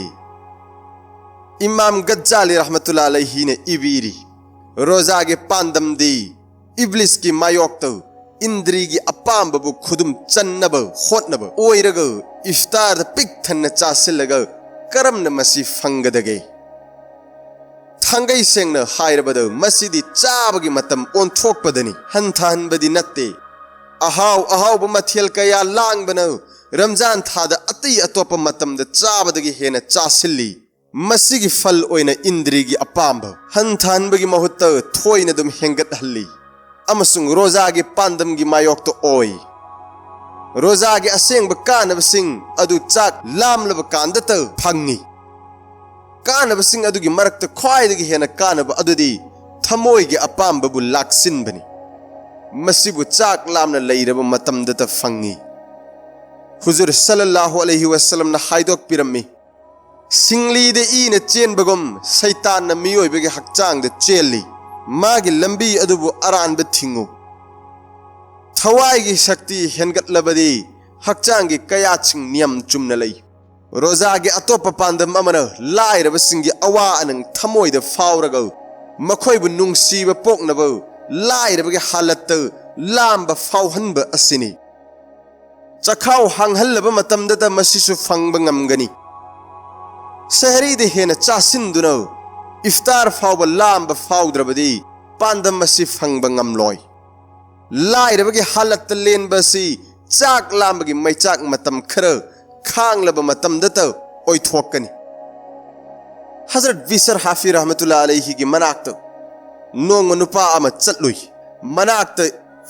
ꯏꯃꯥꯝ ꯒꯖꯥꯂꯤ ꯔꯍꯃꯇꯨꯜꯂꯥ ꯑꯂꯩꯍꯤꯅ ꯏꯕꯤꯔꯤ, ꯔꯣꯖꯥꯒꯤ ꯄꯥꯟꯗꯝꯗꯤ ꯏꯕ꯭ꯂꯤꯁꯀꯤ ꯃꯥꯌꯣꯛꯇ ꯏꯟꯗ꯭ꯔꯤꯒꯤ ꯑꯄꯥꯝꯕꯕꯨ ꯈꯨꯗꯨꯝ ꯆꯟꯅꯕ ꯍꯣꯠꯅꯕ ꯑꯣꯏꯔꯒ ꯏꯐꯇꯥꯔꯗ ꯄꯤꯛ ꯊꯟꯅ ꯆꯥꯁꯤꯜꯂꯒ ꯀꯔꯝꯅ ꯃꯁꯤ ꯐꯪꯒꯗꯒꯦ? ꯊꯥꯡꯒꯩ ꯁꯦꯡꯅ ꯍꯥꯏꯔꯕꯗ ꯃꯁꯤꯗꯤ ꯆꯥꯕꯒꯤ ꯃꯇꯝ ꯑꯣꯟꯊꯣꯛꯄꯗꯅꯤ, ꯍꯟꯊꯍꯟꯕꯗꯤ ꯅꯠꯇꯦ꯫ ꯑꯍꯥꯎ ꯑꯍꯥꯎꯕ ꯃꯊꯦꯜ ꯀꯌꯥ ꯂꯥꯡꯕꯅ ꯔꯝꯖꯥꯟ ꯊꯥꯗ ꯑꯇꯩ ꯑꯇꯣꯞꯄ ꯃꯇꯝꯗ ꯆꯥꯕꯗꯒꯤ ꯍꯦꯟꯅ ꯆꯥꯁꯤꯜꯂꯤ꯫ ꯃꯁꯤꯒꯤ ꯐꯜ ꯑꯣꯏꯅ ꯏꯟꯗ꯭ꯔꯤꯒꯤ ꯑꯄꯥꯝꯕ ꯍꯟꯊꯍꯟꯕꯒꯤ ꯃꯍꯨꯠꯇ ꯊꯣꯏꯅ ꯑꯗꯨꯝ ꯍꯦꯟꯒꯠꯍꯜꯂꯤ ꯑꯃꯁꯨꯡ ꯔꯣꯖꯥꯒꯤ ꯄꯥꯟꯗꯝꯒꯤ ꯃꯥꯌꯣꯛꯇ ꯑꯣꯏ꯫ ꯔꯣꯖꯥꯒꯤ ꯑꯁꯦꯡꯕ ꯀꯥꯟꯅꯕꯁꯤꯡ ꯑꯗꯨ ꯆꯥꯛ ꯂꯥꯝꯂꯕ ꯀꯥꯟꯗꯇ ꯐꯪꯉꯤ꯫ ꯀꯥꯟꯅꯕꯁꯤꯡ ꯑꯗꯨꯒꯤ ꯃꯔꯛꯇ ꯈ꯭ꯋꯥꯏꯗꯒꯤ ꯍꯦꯟꯅ ꯀꯥꯟꯅꯕ ꯑꯗꯨꯗꯤ ꯊꯃꯣꯏꯒꯤ ꯑꯄꯥꯝꯕꯕꯨ ꯂꯥꯛꯁꯤꯟꯕꯅꯤ꯫ ꯃꯁꯤꯕꯨ ꯆꯥꯛ ꯂꯥꯝꯅ ꯂꯩꯔꯕ ꯃꯇꯝꯗꯇ ꯐꯪꯉꯤ꯫ ꯍꯨꯖꯨꯔ ꯁꯜꯂꯜꯂꯥꯍꯨ ꯑꯂꯩꯍꯤ ꯋꯁꯜꯂꯝꯅ ꯍꯥꯏꯗꯣꯛꯄꯤꯔꯝꯃꯤ, "ꯁꯤꯡꯂꯤꯗ ꯏꯅ ꯆꯦꯟꯕꯒꯨꯝ ꯁꯩꯇꯥꯟꯅ ꯃꯤꯑꯣꯏꯕꯒꯤ ꯍꯛꯆꯥꯡꯗ ꯆꯦꯜꯂꯤ꯫ ꯃꯥꯒꯤ ꯂꯝꯕꯤ ꯑꯗꯨꯕꯨ ꯑꯔꯥꯟꯕ ꯊꯤꯡꯉꯨ꯫" ꯊꯋꯥꯏꯒꯤ ꯁꯛꯇꯤ ꯍꯦꯟꯒꯠꯂꯕꯗꯤ ꯍꯛꯆꯥꯡꯒꯤ ꯀꯌꯥꯠꯁꯤꯡ ꯅꯤꯌꯝ ꯆꯨꯝꯅ ꯂꯩ꯫ ꯔꯣꯖꯥꯒꯤ ꯑꯇꯣꯞꯄ ꯄꯥꯟꯗꯝ ꯑꯃꯅ ꯂꯥꯏꯔꯕꯁꯤꯡꯒꯤ ꯑꯋꯥ ꯑꯅꯪ ꯊꯃꯣꯏꯗ ꯐꯥꯎꯔꯒ ꯃꯈꯣꯏꯕꯨ ꯅꯨꯡꯁꯤꯕ ꯄꯣꯛꯅꯕ ꯂꯥꯏꯔꯕꯒꯤ ꯍꯥꯂꯠꯇ ꯂꯥꯝꯕ ꯐꯥꯎꯍꯟꯕ ꯑꯁꯤꯅꯤ꯫ ꯆꯈꯥꯎ ꯍꯥꯡꯍꯜꯂꯕ ꯃꯇꯝꯗꯇ ꯃꯁꯤꯁꯨ ꯐꯪꯕ ꯉꯝꯒꯅꯤ꯫ ꯁꯍꯔꯤꯗ ꯍꯦꯟꯅ ꯆꯥꯁꯤꯟꯗꯨꯅ ꯏꯐꯇꯥꯔ ꯐꯥꯎꯕ ꯂꯥꯝꯕ ꯐꯥꯎꯗ꯭ꯔꯕꯗꯤ ꯄꯥꯟꯗꯝ ꯑꯁꯤ ꯐꯪꯕ ꯉꯝꯂꯣꯏ꯫ ꯂꯥꯏꯔꯕꯒꯤ ꯍꯥꯂꯠꯇ ꯂꯦꯟꯕ ꯑꯁꯤ ꯆꯥꯛ ꯂꯥꯝꯕꯒꯤ ꯃꯩꯆꯥꯛ ꯃꯇꯝ ꯈꯔ ꯈꯥꯡꯂꯕ ꯃꯇꯝꯗꯇ ꯑꯣꯏꯊꯣꯛꯀꯅꯤ꯫ ꯍꯖꯔꯠ ꯕꯤꯁꯔ ꯍꯥꯐꯤ ꯔꯍꯃꯇꯨꯜꯂꯥ ꯑꯂꯩꯍꯤꯒꯤ ꯃꯅꯥꯛꯇ ꯅꯣꯡꯃ ꯅꯨꯄꯥ ꯑꯃ ꯆꯠꯂꯨꯏ꯫ ꯃꯅꯥꯛꯇ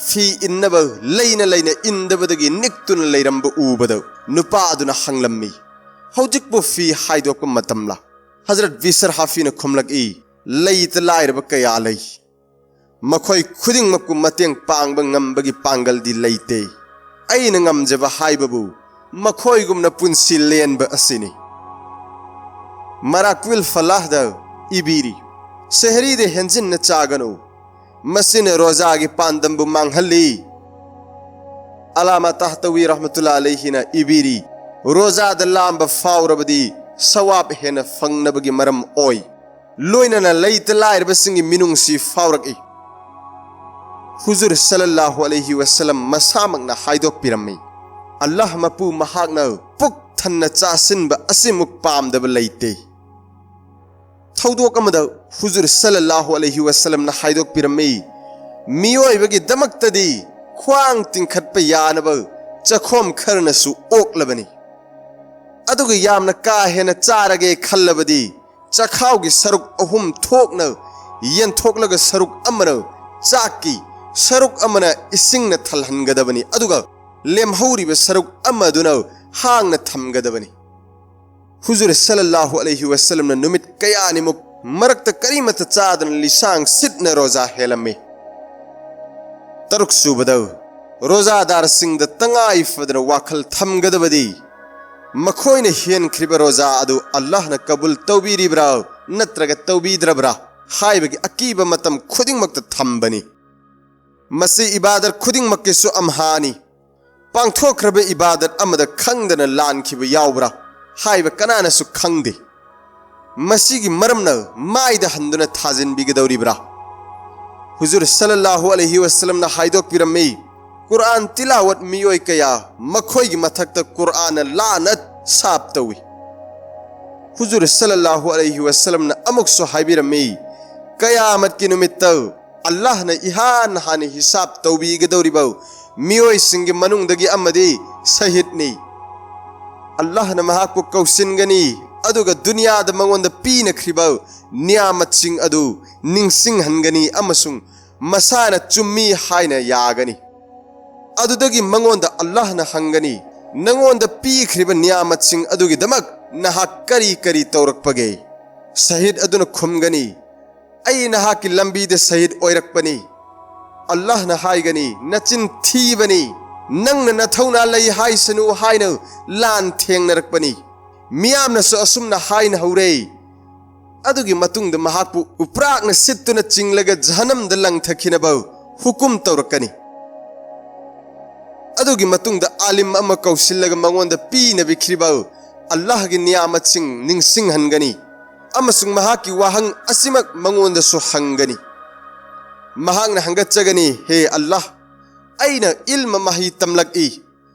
ꯐꯤ ꯏꯟꯅꯕ ꯂꯩꯅ ꯂꯩꯅ ꯏꯟꯗꯕꯗꯒꯤ ꯅꯤꯛꯇꯨꯅ ꯂꯩꯔꯝꯕ ꯎꯕꯗ ꯅꯨꯄꯥ ꯑꯗꯨꯅ ꯍꯪꯂꯝꯃꯤ, "ꯍꯧꯖꯤꯛꯄꯨ ꯐꯤ ꯍꯥꯏꯗꯣꯛꯄ ꯃꯇꯝꯂꯥ?" ꯍꯖꯔꯠ ꯕꯤꯁꯔ ꯍꯥꯐꯤꯅ ꯈꯨꯝꯂꯛꯏ, "ꯂꯩꯇ ꯂꯥꯏꯔꯕ ꯀꯌꯥ ꯂꯩ꯫ ꯃꯈꯣꯏ ꯈꯨꯗꯤꯡꯃꯛꯄꯨ ꯃꯇꯦꯡ ꯄꯥꯡꯕ ꯉꯝꯕꯒꯤ ꯄꯥꯡꯒꯜꯗꯤ ꯂꯩꯇꯦ꯫ ꯑꯩꯅ ꯉꯝꯖꯕ ꯍꯥꯏꯕꯕꯨ ꯃꯈꯣꯏꯒꯨꯝꯅ ꯄꯨꯟꯁꯤ ꯂꯦꯟꯕ ꯑꯁꯤꯅꯤ"꯫ ꯃꯔꯥꯀ꯭ꯋꯤꯜ ꯐꯂꯥꯍꯗ ꯏꯕꯤꯔꯤ, "ꯁꯦꯍꯔꯤꯗ ꯍꯦꯟꯖꯤꯟꯅ ꯆꯥꯒꯅꯨ, ꯃꯁꯤꯅ ꯔꯣꯖꯥꯒꯤ ꯄꯥꯟꯗꯝꯕꯨ ꯃꯥꯡꯍꯜꯂꯤ"꯫ ꯑꯂꯥꯃꯥ ꯇꯥꯍꯇꯋꯤ ꯔꯍꯃꯇꯨꯜꯂꯥ ꯑꯂꯩꯍꯤꯅ ꯏꯕꯤꯔꯤ, "ꯔꯣꯖꯥꯗ ꯂꯥꯝꯕ ꯐꯥꯎꯔꯕꯗꯤ ꯁꯋꯥꯕ ꯍꯦꯟꯅ ꯐꯪꯅꯕꯒꯤ ꯃꯔꯝ ꯑꯣꯏ"꯫ ꯂꯣꯏꯅꯅ ꯂꯩꯇ ꯂꯥꯏꯔꯕꯁꯤꯡꯒꯤ ꯃꯤꯅꯨꯡꯁꯤ ꯐꯥꯎꯔꯛꯏ꯫ ꯍꯨꯖꯨꯔ ꯁꯜꯂꯜꯂꯥꯍꯨ ꯑꯂꯩꯍꯤ ꯋꯁꯜꯂꯝ ꯃꯁꯥꯃꯛꯅ ꯍꯥꯏꯗꯣꯛꯄꯤꯔꯝꯃꯤ, "ꯑꯜꯂꯥꯍ ꯃꯄꯨ ꯃꯍꯥꯛꯅ ꯄꯨꯛ ꯊꯟꯅ ꯆꯥꯁꯤꯟꯕ ꯑꯁꯤꯃꯨꯛ ꯄꯥꯝꯗꯕ ꯂꯩꯇꯦ"꯫ ꯊꯧꯗꯣꯛ ꯑꯃꯗ ꯍꯨꯖꯨꯔ ꯁꯜꯂꯜꯂꯥꯍꯨ ꯑꯂꯩꯍꯤ ꯋꯁꯜꯂꯝꯅ ꯍꯥꯏꯗꯣꯛꯄꯤꯔꯝꯃꯤ, "ꯃꯤꯑꯣꯏꯕꯒꯤꯗꯃꯛꯇꯗꯤ ꯈ꯭ꯋꯥꯡ ꯇꯤꯡꯈꯠꯄ ꯌꯥꯅꯕ ꯆꯈꯣꯝ ꯈꯔꯅꯁꯨ ꯑꯣꯛꯂꯕꯅꯤ꯫ ꯑꯗꯨꯒ ꯌꯥꯝꯅ ꯀꯥ ꯍꯦꯟꯅ ꯆꯥꯔꯒꯦ ꯈꯜꯂꯕꯗꯤ ꯆꯈꯥꯎꯒꯤ ꯁꯔꯨꯛ ꯑꯍꯨꯝ ꯊꯣꯛꯅ ꯌꯦꯟꯊꯣꯛꯂꯒ ꯁꯔꯨꯛ ꯑꯃꯅ ꯆꯥꯛꯀꯤ, ꯁꯔꯨꯛ ꯑꯃꯅ ꯏꯁꯤꯡꯅ ꯊꯜꯍꯟꯒꯗꯕꯅꯤ, ꯑꯗꯨꯒ ꯂꯦꯝꯍꯧꯔꯤꯕ ꯁꯔꯨꯛ ꯑꯃꯗꯨꯅ ꯍꯥꯡꯅ ꯊꯝꯒꯗꯕꯅꯤ"꯫ ꯍꯨꯖꯨꯔ ꯁꯜꯂꯜꯂꯥꯍꯨ ꯑꯂꯩꯍꯤ ꯋꯁꯜꯂꯝꯅ ꯅꯨꯃꯤꯠ ꯀꯌꯥꯅꯤꯃꯨꯛ ꯃꯔꯛꯇ ꯀꯔꯤꯃꯠꯇ ꯆꯥꯗꯅ ꯂꯤꯁꯥꯡ ꯁꯤꯠꯅ ꯔꯣꯖꯥ ꯍꯦꯜꯂꯝꯃꯤ꯫ ꯇꯔꯨꯛ ꯁꯨꯕꯗ, ꯔꯣꯖꯥꯗꯥꯔꯁꯤꯡꯗ ꯇꯉꯥꯏ ꯐꯗꯅ ꯋꯥꯈꯜ ꯊꯝꯒꯗꯕꯗꯤ ꯃꯈꯣꯏꯅ ꯍꯦꯟꯈ꯭ꯔꯤꯕ ꯔꯣꯖꯥ ꯑꯗꯨ ꯑꯜꯂꯥꯍꯅ ꯀꯕꯨꯜ ꯇꯧꯕꯤꯔꯤꯕ꯭ꯔꯥ ꯅꯠꯇ꯭ꯔꯒ ꯇꯧꯕꯤꯗ꯭ꯔꯕ꯭ꯔꯥ ꯍꯥꯏꯕꯒꯤ ꯑꯀꯤꯕ ꯃꯇꯝ ꯈꯨꯗꯤꯡꯃꯛꯇ ꯊꯝꯕꯅꯤ꯫ ꯃꯁꯤ ꯏꯕꯥꯗꯠ ꯈꯨꯗꯤꯡꯃꯛꯀꯤꯁꯨ ꯑꯝꯍꯥꯅꯤ꯫ ꯄꯥꯡꯊꯣꯛꯈ꯭ꯔꯕ ꯏꯕꯥꯗꯠ ꯑꯃꯗ ꯈꯪꯗꯅ ꯂꯥꯟꯈꯤꯕ ꯌꯥꯎꯕ꯭ꯔꯥ ꯍꯥꯏꯕ ꯀꯅꯥꯅꯁꯨ ꯈꯪꯗꯦ꯫ ꯃꯁꯤꯒꯤ ꯃꯔꯝꯅ ꯃꯥꯏꯗ ꯍꯟꯗꯨꯅ ꯊꯥꯖꯤꯟꯕꯤꯒꯗꯧꯔꯤꯕ꯭ꯔꯥ? ꯍꯨꯖꯨꯔ ꯁꯜꯂꯜꯂꯥꯍꯨ ꯑꯂꯩꯍꯤ ꯋꯁꯜꯂꯝꯅ ꯍꯥꯏꯗꯣꯛꯄꯤꯔꯝꯃꯤ, ꯀꯨꯔꯑꯥꯟ ꯇꯤꯂꯥꯋꯠ ꯃꯤꯑꯣꯏ ꯀꯌꯥ ꯃꯈꯣꯏꯒꯤ ꯃꯊꯛꯇ ꯀꯨꯔꯑꯥꯟꯅ ꯂꯥꯅꯠ ꯁꯥꯞ ꯇꯧꯏ꯫ ꯍꯨꯖꯨꯔ ꯁꯜꯂꯜꯂꯥꯍꯨ ꯑꯂꯩꯍꯤ ꯋꯁꯜꯂꯝꯅ ꯑꯃꯨꯛꯁꯨ ꯍꯥꯏꯕꯤꯔꯝꯃꯤ, ꯀꯌꯥꯃꯠꯀꯤ ꯅꯨꯃꯤꯠꯇ ꯑꯜꯂꯥꯍꯅ ꯏꯍꯥꯟ ꯍꯥꯟꯅ ꯍꯤꯁꯥꯞ ꯇꯧꯕꯤꯒꯗꯧꯔꯤꯕ ꯃꯤꯑꯣꯏꯁꯤꯡꯒꯤ ꯃꯅꯨꯡꯗꯒꯤ ꯑꯃꯗꯤ ꯁꯍꯤꯗꯅꯤ꯫ ꯑꯜꯂꯥꯍꯅ ꯃꯍꯥꯛꯄꯨ ꯀꯧꯁꯤꯟꯒꯅꯤ, ꯑꯗꯨꯒ ꯗꯨꯅꯤꯌꯥꯗ ꯃꯉꯣꯟꯗ ꯄꯤꯅꯈ꯭ꯔꯤꯕ ꯅꯤꯌꯥꯃꯠꯁꯤꯡ ꯑꯗꯨ ꯅꯤꯡꯁꯤꯡꯍꯟꯒꯅꯤ ꯑꯃꯁꯨꯡ ꯃꯁꯥꯅ ꯆꯨꯝꯃꯤ ꯍꯥꯏꯅ ꯌꯥꯒꯅꯤ꯫ ꯑꯗꯨꯗꯒꯤ ꯃꯉꯣꯟꯗ ꯑꯜꯂꯥꯍꯅ ꯍꯪꯒꯅꯤ, "ꯅꯉꯣꯟꯗ ꯄꯤꯈ꯭ꯔꯤꯕ ꯅꯤꯌꯥꯃꯠꯁꯤꯡ ꯑꯗꯨꯒꯤꯗꯃꯛ ꯅꯍꯥꯛ ꯀꯔꯤ ꯀꯔꯤ ꯇꯧꯔꯛꯄꯒꯦ?" ꯁꯍꯤꯗ ꯑꯗꯨꯅ ꯈꯨꯝꯒꯅꯤ, "ꯑꯩ ꯅꯍꯥꯛꯀꯤ ꯂꯝꯕꯤꯗ ꯁꯍꯤꯗ ꯑꯣꯏꯔꯛꯄꯅꯤ꯫" ꯑꯜꯂꯥꯍꯅ ꯍꯥꯏꯒꯅꯤ, "ꯅꯆꯤꯟ ꯊꯤꯕꯅꯤ, ꯅꯪꯅ ꯅꯊꯧꯅꯥ ꯂꯩ ꯍꯥꯏꯁꯅꯨ ꯍꯥꯏꯅ ꯂꯥꯟ ꯊꯦꯡꯅꯔꯛꯄꯅꯤ꯫" ꯃꯤꯌꯥꯝꯅꯁꯨ ꯑꯁꯨꯝꯅ ꯍꯥꯏꯅ ꯍꯧꯔꯦ꯫ ꯑꯗꯨꯒꯤ ꯃꯇꯨꯡꯗ ꯃꯍꯥꯛꯄꯨ ꯎꯄ꯭ꯔꯥꯛꯅ ꯁꯤꯠꯇꯨꯅ ꯆꯤꯡꯂꯒ ꯖꯍꯅꯝꯗ ꯂꯪꯊꯈꯤꯅꯕ ꯍꯨꯀꯨꯝ ꯇꯧꯔꯛꯀꯅꯤ꯫ ꯑꯗꯨꯒꯤ ꯃꯇꯨꯡꯗ ꯑꯥꯂꯤꯝ ꯑꯃ ꯀꯧꯁꯤꯜꯂꯒ ꯃꯉꯣꯟꯗ ꯄꯤꯅꯕꯤꯈ꯭ꯔꯤꯕ ꯑꯜꯂꯥꯍꯒꯤ ꯅꯤꯌꯥꯃꯠꯁꯤꯡ ꯅꯤꯡꯁꯤꯡꯍꯟꯒꯅꯤ ꯑꯃꯁꯨꯡ ꯃꯍꯥꯛꯀꯤ ꯋꯥꯍꯪ ꯑꯁꯤꯃꯛ ꯃꯉꯣꯟꯗꯁꯨ ꯍꯪꯒꯅꯤ꯫ ꯃꯍꯥꯛꯅ ꯍꯪꯒꯠꯆꯒꯅꯤ, "ꯍꯦ ꯑꯜꯂꯥꯍ, ꯑꯩꯅ ꯏꯜꯃ ꯃꯍꯩ ꯇꯝꯂꯛꯏ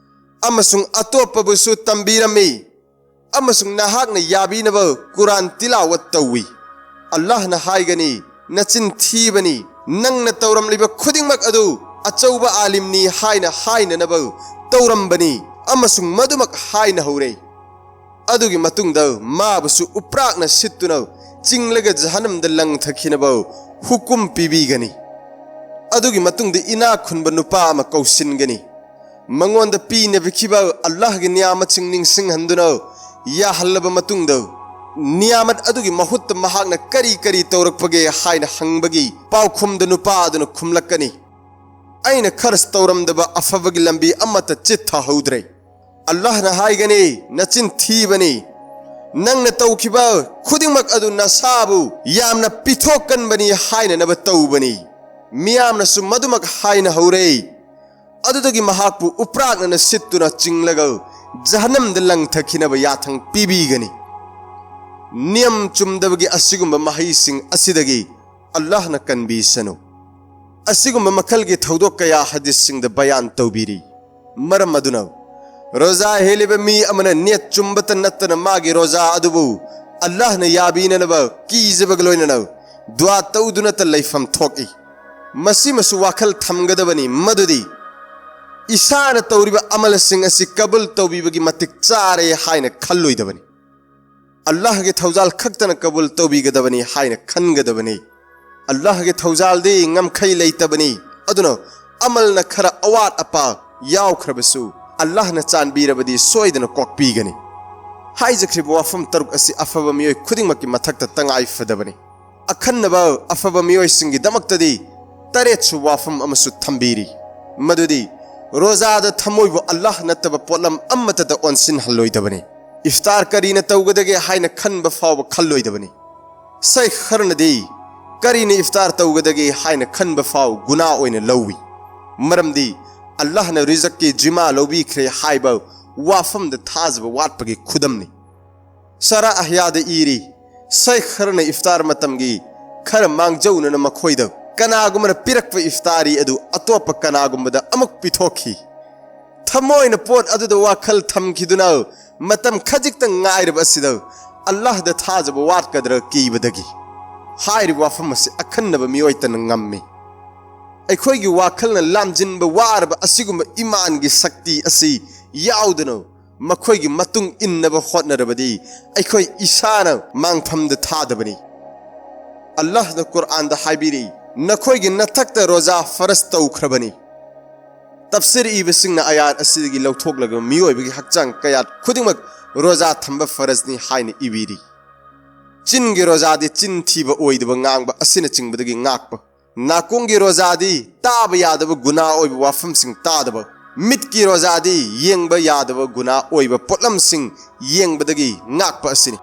ꯑꯃꯁꯨꯡ ꯑꯇꯣꯞꯄꯕꯨꯁꯨ ꯇꯝꯕꯤꯔꯝꯃꯤ ꯑꯃꯁꯨꯡ ꯅꯍꯥꯛꯅ ꯌꯥꯕꯤꯅꯕ ꯀꯨꯔꯥꯟ ꯇꯤꯂꯥꯋꯠ ꯇꯧꯏ꯫" ꯑꯜꯂꯥꯍꯅ ꯍꯥꯏꯒꯅꯤ, "ꯅꯆꯤꯟ ꯊꯤꯕꯅꯤ, ꯅꯪꯅ ꯇꯧꯔꯝꯂꯤꯕ ꯈꯨꯗꯤꯡꯃꯛ ꯑꯗꯨ ꯑꯆꯧꯕ ꯑꯥꯂꯤꯝꯅꯤ ꯍꯥꯏꯅ ꯍꯥꯏꯅꯅꯕ ꯇꯧꯔꯝꯕꯅꯤ ꯑꯃꯁꯨꯡ ꯃꯗꯨꯃꯛ ꯍꯥꯏꯅ ꯍꯧꯔꯦ꯫" ꯑꯗꯨꯒꯤ ꯃꯇꯨꯡꯗ ꯃꯥꯕꯨꯁꯨ ꯎꯄ꯭ꯔꯥꯛꯅ ꯁꯤꯠꯇꯨꯅ ꯆꯤꯡꯂꯒ ꯖꯍꯅꯝꯗ ꯂꯪꯊꯈꯤꯅꯕ ꯍꯨꯀꯨꯝ ꯄꯤꯕꯤꯒꯅꯤ꯫ ꯑꯗꯨꯒꯤ ꯃꯇꯨꯡꯗ ꯏꯅꯥꯛ ꯈꯨꯟꯕ ꯅꯨꯄꯥ ꯑꯃ ꯀꯧꯁꯤꯟꯒꯅꯤ꯫ ꯃꯉꯣꯟꯗ ꯄꯤꯅꯕꯤꯈꯤꯕ ꯑꯜꯂꯥꯍꯒꯤ ꯅꯤꯌꯥꯃꯠꯁꯤꯡ ꯅꯤꯡꯁꯤꯡꯍꯟꯗꯨꯅ ꯌꯥꯍꯜꯂꯕ ꯃꯇꯨꯡꯗ, ꯅꯤꯌꯥꯃꯠ ꯑꯗꯨꯒꯤ ꯃꯍꯨꯠꯇ ꯃꯍꯥꯛꯅ ꯀꯔꯤ ꯀꯔꯤ ꯇꯧꯔꯛꯄꯒꯦ ꯍꯥꯏꯅ ꯍꯪꯕꯒꯤ ꯄꯥꯎꯈꯨꯝꯗ ꯅꯨꯄꯥ ꯑꯗꯨꯅ ꯈꯨꯝꯂꯛꯀꯅꯤ, "ꯑꯩꯅ ꯈꯔꯁ ꯇꯧꯔꯝꯗꯕ ꯑꯐꯕꯒꯤ ꯂꯝꯕꯤ ꯑꯃꯠꯇ ꯆꯤꯠꯊꯍꯧꯗ꯭ꯔꯦ꯫" ꯑꯜꯂꯥꯍꯅ ꯍꯥꯏꯒꯅꯤ, "ꯅꯆꯤꯟ ꯊꯤꯕꯅꯤ, ꯅꯪꯅ ꯇꯧꯈꯤꯕ ꯈꯨꯗꯤꯡꯃꯛ ꯑꯗꯨ ꯅꯁꯥꯕꯨ ꯌꯥꯝꯅ ꯄꯤꯊꯣꯛꯀꯟꯕꯅꯤ ꯍꯥꯏꯅꯅꯕ ꯇꯧꯕꯅꯤ꯫" ꯃꯤꯌꯥꯝꯅꯁꯨ ꯃꯗꯨꯃꯛ ꯍꯥꯏꯅ ꯍꯧꯔꯦ꯫ ꯑꯗꯨꯗꯒꯤ ꯃꯍꯥꯛꯄꯨ ꯎꯄ꯭ꯔꯥꯛꯅꯅ ꯁꯤꯠꯇꯨꯅ ꯆꯤꯡꯂꯒ ꯖꯍꯅꯝꯗ ꯂꯪꯊꯈꯤꯅꯕ ꯌꯥꯊꯪ ꯄꯤꯕꯤꯒꯅꯤ꯫ ꯅꯤꯌꯝ ꯆꯨꯝꯗꯕꯒꯤ ꯑꯁꯤꯒꯨꯝꯕ ꯃꯍꯩꯁꯤꯡ ꯑꯁꯤꯗꯒꯤ ꯑꯜꯂꯥꯍꯅ ꯀꯟꯕꯤꯁꯅꯨ꯫ ꯑꯁꯤꯒꯨꯝꯕ ꯃꯈꯜꯒꯤ ꯊꯧꯗꯣꯛ ꯀꯌꯥ ꯍꯗꯤꯁꯁꯤꯡꯗ ꯕꯌꯥꯟ ꯇꯧꯕꯤꯔꯤ꯫ ꯃꯔꯝ ꯑꯗꯨꯅ, ꯔꯣꯖꯥ ꯍꯦꯜꯂꯤꯕ ꯃꯤ ꯑꯃꯅ ꯅꯤꯌꯠ ꯆꯨꯝꯕꯇ ꯅꯠꯇꯅ ꯃꯥꯒꯤ ꯔꯣꯖꯥ ꯑꯗꯨꯕꯨ ꯑꯜꯂꯥꯍꯅ ꯌꯥꯕꯤꯅꯅꯕ ꯀꯤꯖꯕꯒ ꯂꯣꯏꯅꯅ ꯗꯨꯋꯥ ꯇꯧꯗꯨꯅꯇ ꯂꯩꯐꯝ ꯊꯣꯛꯏ꯫ ꯃꯁꯤꯃꯁꯨ ꯋꯥꯈꯜ ꯊꯝꯒꯗꯕꯅꯤ ꯃꯗꯨꯗꯤ ꯏꯁꯥꯅ ꯇꯧꯔꯤꯕ ꯑꯃꯜꯁꯤꯡ ꯑꯁꯤ ꯀꯕꯨꯜ ꯇꯧꯕꯤꯕꯒꯤ ꯃꯇꯤꯛ ꯆꯥꯔꯦ ꯍꯥꯏꯅ ꯈꯜꯂꯣꯏꯗꯕꯅꯤ꯫ ꯑꯜꯂꯥꯍꯒꯤ ꯊꯧꯖꯥꯜ ꯈꯛꯇꯅ ꯀꯕꯨꯜ ꯇꯧꯕꯤꯒꯗꯕꯅꯤ ꯍꯥꯏꯅ ꯈꯟꯒꯗꯕꯅꯤ꯫ ꯑꯜꯂꯥꯍꯒꯤ ꯊꯧꯖꯥꯜꯗꯤ ꯉꯝꯈꯩ ꯂꯩꯇꯕꯅꯤ꯫ ꯑꯗꯨꯅ ꯑꯃꯜꯅ ꯈꯔ ꯑꯋꯥꯠ ꯑꯄꯥ ꯌꯥꯎꯈ꯭ꯔꯕꯁꯨ ꯑꯜꯂꯥꯍꯅ ꯆꯥꯟꯕꯤꯔꯕꯗꯤ ꯁꯣꯏꯗꯅ ꯀꯣꯛꯄꯤꯒꯅꯤ꯫ ꯍꯥꯏꯖꯈ꯭ꯔꯤꯕ ꯋꯥꯐꯝ ꯇꯔꯨꯛ ꯑꯁꯤ ꯑꯐꯕ ꯃꯤꯑꯣꯏ ꯈꯨꯗꯤꯡꯃꯛꯀꯤ ꯃꯊꯛꯇ ꯇꯉꯥꯏ ꯐꯗꯕꯅꯤ꯫ ꯑꯈꯟꯅꯕ ꯑꯐꯕ ꯃꯤꯑꯣꯏꯁꯤꯡꯒꯤꯗꯃꯛꯇꯗꯤ ꯇꯔꯦꯠꯁꯨ ꯋꯥꯐꯝ ꯑꯃꯁꯨ ꯊꯝꯕꯤꯔꯤ, ꯃꯗꯨꯗꯤ ꯔꯣꯖꯥꯗ ꯊꯃꯣꯏꯕꯨ ꯑꯜꯂꯥꯍ ꯅꯠꯇꯕ ꯄꯣꯠꯂꯝ ꯑꯃꯠꯇꯗ ꯑꯣꯟꯁꯤꯟꯍꯜꯂꯣꯏꯗꯕꯅꯤ꯫ ꯏꯐꯇꯥꯔ ꯀꯔꯤꯅ ꯇꯧꯒꯗꯒꯦ ꯍꯥꯏꯅ ꯈꯟꯕ ꯐꯥꯎꯕ ꯈꯜꯂꯣꯏꯗꯕꯅꯤ꯫ ꯁꯩꯈ ꯈꯔꯅꯗꯤ ꯀꯔꯤꯅ ꯏꯐꯇꯥꯔ ꯇꯧꯒꯗꯒꯦ ꯍꯥꯏꯅ ꯈꯟꯕ ꯐꯥꯎ ꯒꯨꯅꯥ ꯑꯣꯏꯅ ꯂꯧꯏ, ꯃꯔꯝꯗꯤ ꯑꯜꯂꯥꯍꯅ ꯔꯤꯖꯛꯀꯤ ꯖꯤꯃꯥ ꯂꯧꯕꯤꯈ꯭ꯔꯦ ꯍꯥꯏꯕ ꯋꯥꯐꯝꯗ ꯊꯥꯖꯕ ꯋꯥꯠꯄꯒꯤ ꯈꯨꯗꯝꯅꯤ꯫ ꯁꯥꯔꯥ ꯑꯍꯌꯥꯗ ꯏꯔꯤ, ꯁꯩꯈ ꯈꯔꯅ ꯏꯐꯇꯥꯔ ꯃꯇꯝꯒꯤ ꯈꯔ ꯃꯥꯡꯖꯧꯅꯅ ꯃꯈꯣꯏꯗ ꯀꯅꯥꯒꯨꯝꯕꯅ ꯄꯤꯔꯛꯄ ꯏꯐꯇꯥꯔꯤ ꯑꯗꯨ ꯑꯇꯣꯞꯄ ꯀꯅꯥꯒꯨꯝꯕꯗ ꯑꯃꯨꯛ ꯄꯤꯊꯣꯛꯈꯤ꯫ ꯊꯃꯣꯏꯅ ꯄꯣꯠ ꯑꯗꯨꯗ ꯋꯥꯈꯜ ꯊꯝꯈꯤꯗꯨꯅ ꯃꯇꯝ ꯈꯖꯤꯛꯇꯪ ꯉꯥꯏꯔꯕ ꯑꯁꯤꯗ ꯑꯜꯂꯥꯍꯗ ꯊꯥꯖꯕ ꯋꯥꯠꯀꯗ꯭ꯔꯥ ꯀꯤꯕꯗꯒꯤ꯫ ꯍꯥꯏꯔꯤꯕ ꯋꯥꯐꯝ ꯑꯁꯤ ꯑꯈꯟꯅꯕ ꯃꯤꯑꯣꯏꯇꯅ ꯉꯝꯃꯤ꯫ ꯑꯩꯈꯣꯏꯒꯤ ꯋꯥꯈꯜꯅ ꯂꯥꯝꯖꯤꯟꯕ ꯋꯥꯔꯕ ꯑꯁꯤꯒꯨꯝꯕ ꯏꯃꯥꯟꯒꯤ ꯁꯛꯇꯤ ꯑꯁꯤ ꯌꯥꯎꯗꯅ ꯃꯈꯣꯏꯒꯤ ꯃꯇꯨꯡ ꯏꯟꯅꯕ ꯍꯣꯠꯅꯔꯕꯗꯤ ꯑꯩꯈꯣꯏ ꯏꯁꯥꯅ ꯃꯥꯡꯐꯝꯗ ꯊꯥꯗꯕꯅꯤ꯫ ꯑꯜꯂꯥꯍꯅ ꯀꯨꯔꯑꯥꯟꯗ ꯍꯥꯏꯕꯤꯔꯤ, "ꯅꯈꯣꯏꯒꯤ ꯅꯊꯛꯇ ꯔꯣꯖꯥ ꯐꯔꯖ ꯇꯧꯈ꯭ꯔꯕꯅꯤ"꯫ ꯇꯐꯁꯤꯔ ꯏꯕꯁꯤꯡꯅ ꯑꯌꯥꯠ ꯑꯁꯤꯗꯒꯤ ꯂꯧꯊꯣꯛꯂꯒ ꯃꯤꯑꯣꯏꯕꯒꯤ ꯍꯛꯆꯥꯡ ꯀꯌꯥꯠ ꯈꯨꯗꯤꯡꯃꯛ ꯔꯣꯖꯥ ꯊꯝꯕ ꯐꯔꯖꯅꯤ ꯍꯥꯏꯅ ꯏꯕꯤꯔꯤ꯫ ꯆꯤꯟꯒꯤ ꯔꯣꯖꯥꯗꯤ ꯆꯤꯟ ꯊꯤꯕ ꯑꯣꯏꯗꯕ ꯉꯥꯡꯕ ꯑꯁꯤꯅꯆꯤꯡꯕꯗꯒꯤ ꯉꯥꯛꯄ꯫ ꯅꯥꯀꯣꯡꯒꯤ ꯔꯣꯖꯥꯗꯤ ꯇꯥꯕ ꯌꯥꯗꯕ ꯒꯨꯅꯥ ꯑꯣꯏꯕ ꯋꯥꯐꯝꯁꯤꯡ ꯇꯥꯗꯕ꯫ ꯃꯤꯠꯀꯤ ꯔꯣꯖꯥꯗꯤ ꯌꯦꯡꯕ ꯌꯥꯗꯕ ꯒꯨꯅꯥ ꯑꯣꯏꯕ ꯄꯣꯠꯂꯝꯁꯤꯡ ꯌꯦꯡꯕꯗꯒꯤ ꯉꯥꯛꯄ ꯑꯁꯤꯅꯤ꯫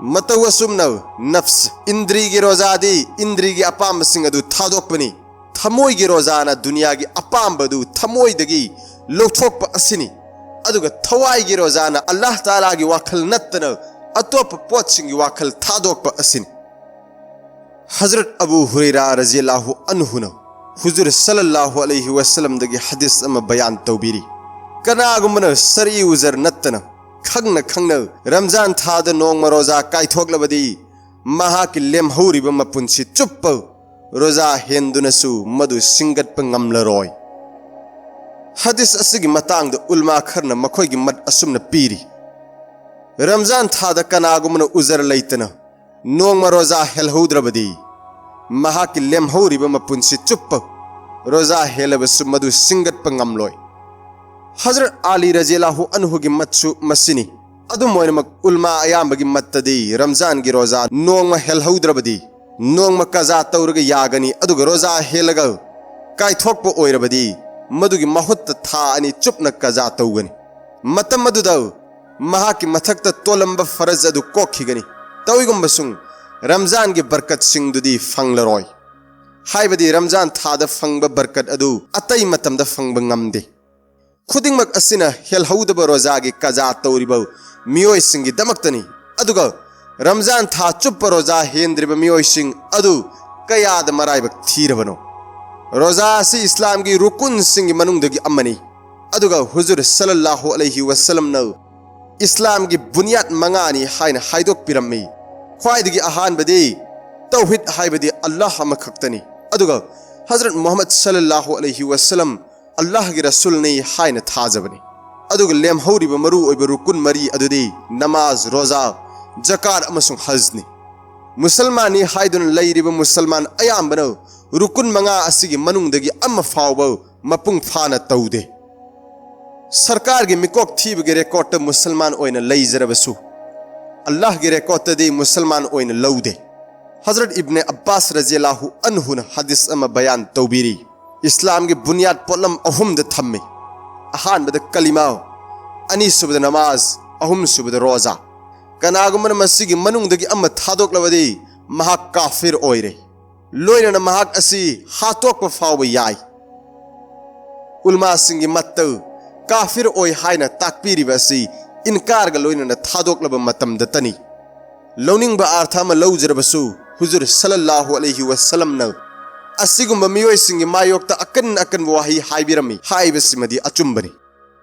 ꯃꯇꯧ ꯑꯁꯨꯝꯅ ꯅꯐꯁ, ꯏꯟꯗ꯭ꯔꯤꯒꯤ ꯔꯣꯖꯥꯗꯤ ꯏꯟꯗ꯭ꯔꯤꯒꯤ ꯑꯄꯥꯝꯕꯁꯤꯡ ꯑꯗꯨ ꯊꯥꯗꯣꯛꯄꯅꯤ꯫ ꯊꯃꯣꯏꯒꯤ ꯔꯣꯖꯥꯅ ꯗꯨꯅꯤꯌꯥꯒꯤ ꯑꯄꯥꯝꯕꯗꯨ ꯊꯃꯣꯏꯗꯒꯤ ꯂꯧꯊꯣꯛꯄ ꯑꯁꯤꯅꯤ꯫ ꯑꯗꯨꯒ ꯊꯋꯥꯏꯒꯤ ꯔꯣꯖꯥꯅ ꯑꯜꯂꯥꯍ ꯇꯥꯂꯥꯒꯤ ꯋꯥꯈꯜ ꯅꯠꯇꯅ ꯑꯇꯣꯞꯄ ꯄꯣꯠꯁꯤꯡꯒꯤ ꯋꯥꯈꯜ ꯊꯥꯗꯣꯛꯄ ꯑꯁꯤꯅꯤ꯫ ꯍꯖꯔꯠ ꯑꯕꯨ ꯍꯨꯔꯩꯔꯥ ꯔꯖꯤꯌꯜꯂꯥꯍꯨ ꯑꯟꯍꯨꯅ ꯍꯨꯖꯨꯔ ꯁꯜꯂꯜꯂꯥꯍꯨ ꯑꯂꯩꯍꯤ ꯋꯁꯜꯂꯝꯗꯒꯤ ꯍꯗꯤꯁ ꯑꯃ ꯕꯌꯥꯟ ꯇꯧꯕꯤꯔꯤ, "ꯀꯅꯥꯒꯨꯝꯕꯅ ꯁꯔꯏ ꯎꯖꯔ ꯅꯠꯇꯅ ꯈꯪꯅ ꯈꯪꯅ ꯔꯝꯖꯥꯟ ꯊꯥꯗ ꯅꯣꯡꯃ ꯔꯣꯖꯥ ꯀꯥꯏꯊꯣꯛꯂꯕꯗꯤ ꯃꯍꯥꯛꯀꯤ ꯂꯦꯝꯍꯧꯔꯤꯕ ꯃꯄꯨꯟꯁꯤ ꯆꯨꯞꯄ ꯔꯣꯖꯥ ꯍꯦꯟꯗꯨꯅꯁꯨ ꯃꯗꯨ ꯁꯤꯡꯒꯠꯄ ꯉꯝꯂꯔꯣꯏ"꯫ ꯍꯗꯤꯁ ꯑꯁꯤꯒꯤ ꯃꯇꯥꯡꯗ ꯎꯂꯃꯥ ꯈꯔꯅ ꯃꯈꯣꯏꯒꯤ ꯃꯠ ꯑꯁꯨꯝꯅ ꯄꯤꯔꯤ, ꯔꯝꯖꯥꯟ ꯊꯥꯗ ꯀꯅꯥꯒꯨꯝꯕꯅ ꯎꯖꯔ ꯂꯩꯇꯅ ꯅꯣꯡꯃ ꯔꯣꯖꯥ ꯍꯦꯜꯍꯧꯗ꯭ꯔꯕꯗꯤ ꯃꯍꯥꯛꯀꯤ ꯂꯦꯝꯍꯧꯔꯤꯕ ꯃꯄꯨꯟꯁꯤ ꯆꯨꯞꯄ ꯔꯣꯖꯥ ꯍꯦꯜꯂꯕꯁꯨ ꯃꯗꯨ ꯁꯤꯡꯒꯠꯄ ꯉꯝꯂꯣꯏ꯫ ꯍꯖꯔꯠ ꯑꯂꯤ ꯔꯖꯤꯌꯜꯂꯥꯍꯨ ꯑꯟꯍꯨꯒꯤ ꯃꯠꯁꯨ ꯃꯁꯤꯅꯤ꯫ ꯑꯗꯨꯝ ꯑꯣꯏꯅꯃꯛ, ꯎꯜꯃꯥ ꯑꯌꯥꯝꯕꯒꯤ ꯃꯠꯇꯗꯤ ꯔꯝꯖꯥꯟꯒꯤ ꯔꯣꯖꯥ ꯅꯣꯡꯃ ꯍꯦꯜꯍꯧꯗ꯭ꯔꯕꯗꯤ ꯅꯣꯡꯃ ꯀꯖꯥ ꯇꯧꯔꯒ ꯌꯥꯒꯅꯤ, ꯑꯗꯨꯒ ꯔꯣꯖꯥ ꯍꯦꯜꯂꯒ ꯀꯥꯏꯊꯣꯛꯄ ꯑꯣꯏꯔꯕꯗꯤ ꯃꯗꯨꯒꯤ ꯃꯍꯨꯠꯇ ꯊꯥ ꯑꯅꯤ ꯆꯨꯞꯅ ꯀꯖꯥ ꯇꯧꯒꯅꯤ꯫ ꯃꯇꯝ ꯑꯗꯨꯗ ꯃꯍꯥꯛꯀꯤ ꯃꯊꯛꯇ ꯇꯣꯜꯂꯝꯕ ꯐꯔꯖ ꯑꯗꯨ ꯀꯣꯛꯈꯤꯒꯅꯤ꯫ ꯇꯧꯏꯒꯨꯝꯕꯁꯨꯡ ꯔꯝꯖꯥꯟꯒꯤ ꯕꯔꯀꯠꯁꯤꯡꯗꯨꯗꯤ ꯐꯪꯂꯔꯣꯏ꯫ ꯍꯥꯏꯕꯗꯤ ꯔꯝꯖꯥꯟ ꯊꯥꯗ ꯐꯪꯕ ꯕꯔꯀꯠ ꯑꯗꯨ ꯑꯇꯩ ꯃꯇꯝꯗ ꯐꯪꯕ ꯉꯝꯗꯦ꯫ ꯈꯨꯗꯤꯡꯃꯛ ꯑꯁꯤꯅ ꯍꯦꯜꯍꯧꯗꯕ ꯔꯣꯖꯥꯒꯤ ꯀꯖꯥ ꯇꯧꯔꯤꯕ ꯃꯤꯑꯣꯏꯁꯤꯡꯒꯤꯗꯃꯛꯇꯅꯤ꯫ ꯑꯗꯨꯒ ꯔꯝꯖꯥꯟ ꯊꯥ ꯆꯨꯞꯄ ꯔꯣꯖꯥ ꯍꯦꯟꯗ꯭ꯔꯤꯕ ꯃꯤꯑꯣꯏꯁꯤꯡ ꯑꯗꯨ ꯀꯌꯥꯗ ꯃꯔꯥꯏꯕꯛ ꯊꯤꯔꯕꯅꯣ! ꯔꯣꯖꯥ ꯑꯁꯤ ꯏꯁꯂꯥꯝꯒꯤ ꯔꯨꯀꯨꯟꯁꯤꯡꯒꯤ ꯃꯅꯨꯡꯗꯒꯤ ꯑꯃꯅꯤ꯫ ꯑꯗꯨꯒ ꯍꯨꯖꯨꯔ ꯁꯜꯂꯜꯂꯥꯍꯨ ꯑꯂꯩꯍꯤ ꯋꯁꯜꯂꯝꯅ ꯏꯁꯂꯥꯝꯒꯤ ꯕꯨꯅꯤꯌꯥꯠ ꯃꯉꯥꯅꯤ ꯍꯥꯏꯅ ꯍꯥꯏꯗꯣꯛꯄꯤꯔꯝꯃꯤ꯫ ꯈ꯭ꯋꯥꯏꯗꯒꯤ ꯑꯍꯥꯟꯕꯗꯤ ꯇꯧꯍꯤꯗ, ꯍꯥꯏꯕꯗꯤ ꯑꯜꯂꯥꯍ ꯑꯃꯈꯛꯇꯅꯤ꯫ ꯑꯗꯨꯒ ꯍꯖꯔꯠ ꯃꯨꯍꯝꯃꯗ ꯁꯜꯂꯜꯂꯥꯍꯨ ꯑꯂꯩꯍꯤ ꯋꯁꯜꯂꯝ ꯑꯜꯂꯥꯍꯒꯤ ꯔꯁꯨꯜꯅꯤ ꯍꯥꯏꯅ ꯊꯥꯖꯕꯅꯤ꯫ ꯑꯗꯨꯒ ꯂꯦꯝꯍꯧꯔꯤꯕ ꯃꯔꯨ ꯑꯣꯏꯕ ꯔꯨꯀꯨꯟ ꯃꯔꯤ ꯑꯗꯨꯗꯤ ꯅꯃꯥꯖ, ꯔꯣꯖꯥ, ꯖꯀꯥꯠ ꯑꯃꯁꯨꯡ ꯍꯖꯅꯤ꯫ ꯃꯨꯁꯜꯃꯥꯟꯅꯤ ꯍꯥꯏꯗꯨꯅ ꯂꯩꯔꯤꯕ ꯃꯨꯁꯜꯃꯥꯟ ꯑꯌꯥꯝꯕꯅ ꯔꯨꯀꯨꯟ ꯃꯉꯥ ꯑꯁꯤꯒꯤ ꯃꯅꯨꯡꯗꯒꯤ ꯑꯃ ꯐꯥꯎꯕ ꯃꯄꯨꯡ ꯐꯥꯅ ꯇꯧꯗꯦ꯫ ꯁꯔꯀꯥꯔꯒꯤ ꯃꯤꯀꯣꯛ ꯊꯤꯕꯒꯤ ꯔꯦꯀꯣꯔꯠꯇ ꯃꯨꯁꯜꯃꯥꯟ ꯑꯣꯏꯅ ꯂꯩꯖꯔꯕꯁꯨ, ꯑꯜꯂꯥꯍꯒꯤ ꯔꯦꯀꯣꯔꯠꯇꯗꯤ ꯃꯨꯁꯜꯃꯥꯟ ꯑꯣꯏꯅ ꯂꯧꯗꯦ꯫ ꯍꯖꯔꯠ ꯏꯕꯅꯦ ꯑꯕ꯭ꯕꯥꯁ ꯔꯖꯤꯌꯜꯂꯥꯍꯨ ꯑꯟꯍꯨꯅ ꯍꯗꯤꯁ ꯑꯃ ꯕꯌꯥꯟ ꯇꯧꯕꯤꯔꯤ, ꯏꯁꯂꯥꯝꯒꯤ ꯕꯨꯅꯤꯌꯥꯗ ꯄꯣꯠꯂꯝ ꯑꯍꯨꯝꯗ ꯊꯝꯃꯤ꯫ ꯑꯍꯥꯟꯕꯗ ꯀꯂꯤꯃꯥ, ꯑꯅꯤꯁꯨꯕꯗ ꯅꯃꯥꯖ, ꯑꯍꯨꯝꯁꯨꯕꯗ ꯔꯣꯖꯥ꯫ ꯀꯅꯥꯒꯨꯝꯕꯅ ꯃꯁꯤꯒꯤ ꯃꯅꯨꯡꯗꯒꯤ ꯑꯃ ꯊꯥꯗꯣꯛꯂꯕꯗꯤ ꯃꯍꯥꯛ ꯀꯥꯐꯤꯔ ꯑꯣꯏꯔꯦ, ꯂꯣꯏꯅꯅ ꯃꯍꯥꯛ ꯑꯁꯤ ꯍꯥꯠꯇꯣꯛꯄ ꯐꯥꯎꯕ ꯌꯥꯏ꯫ ꯎꯜꯃꯥꯁꯤꯡꯒꯤ ꯃꯠꯇ ꯀꯥꯐꯤꯔ ꯑꯣꯏ ꯍꯥꯏꯅ ꯇꯥꯛꯄꯤꯔꯤꯕ ꯑꯁꯤ ꯏꯟꯀꯥꯔꯒ ꯂꯣꯏꯅꯅ ꯊꯥꯗꯣꯛꯂꯕ ꯃꯇꯝꯗꯇꯅꯤ꯫ ꯂꯧꯅꯤꯡꯕ ꯑꯥꯔꯊ ꯑꯃ ꯂꯧꯖꯔꯕꯁꯨ, ꯍꯨꯖꯨꯔ ꯁꯜꯂꯜꯂꯥꯍꯨ ꯑꯂꯩꯍꯤ ꯋꯁꯜꯂꯝꯅ ꯑꯁꯤꯒꯨꯝꯕ ꯃꯤꯑꯣꯏꯁꯤꯡꯒꯤ ꯃꯥꯌꯣꯛꯇ ꯑꯀꯟ ꯑꯀꯟꯕ ꯋꯥꯍꯩ ꯍꯥꯏꯕꯤꯔꯝꯃꯤ ꯍꯥꯏꯕꯁꯤꯃꯗꯤ ꯑꯆꯨꯝꯕꯅꯤ꯫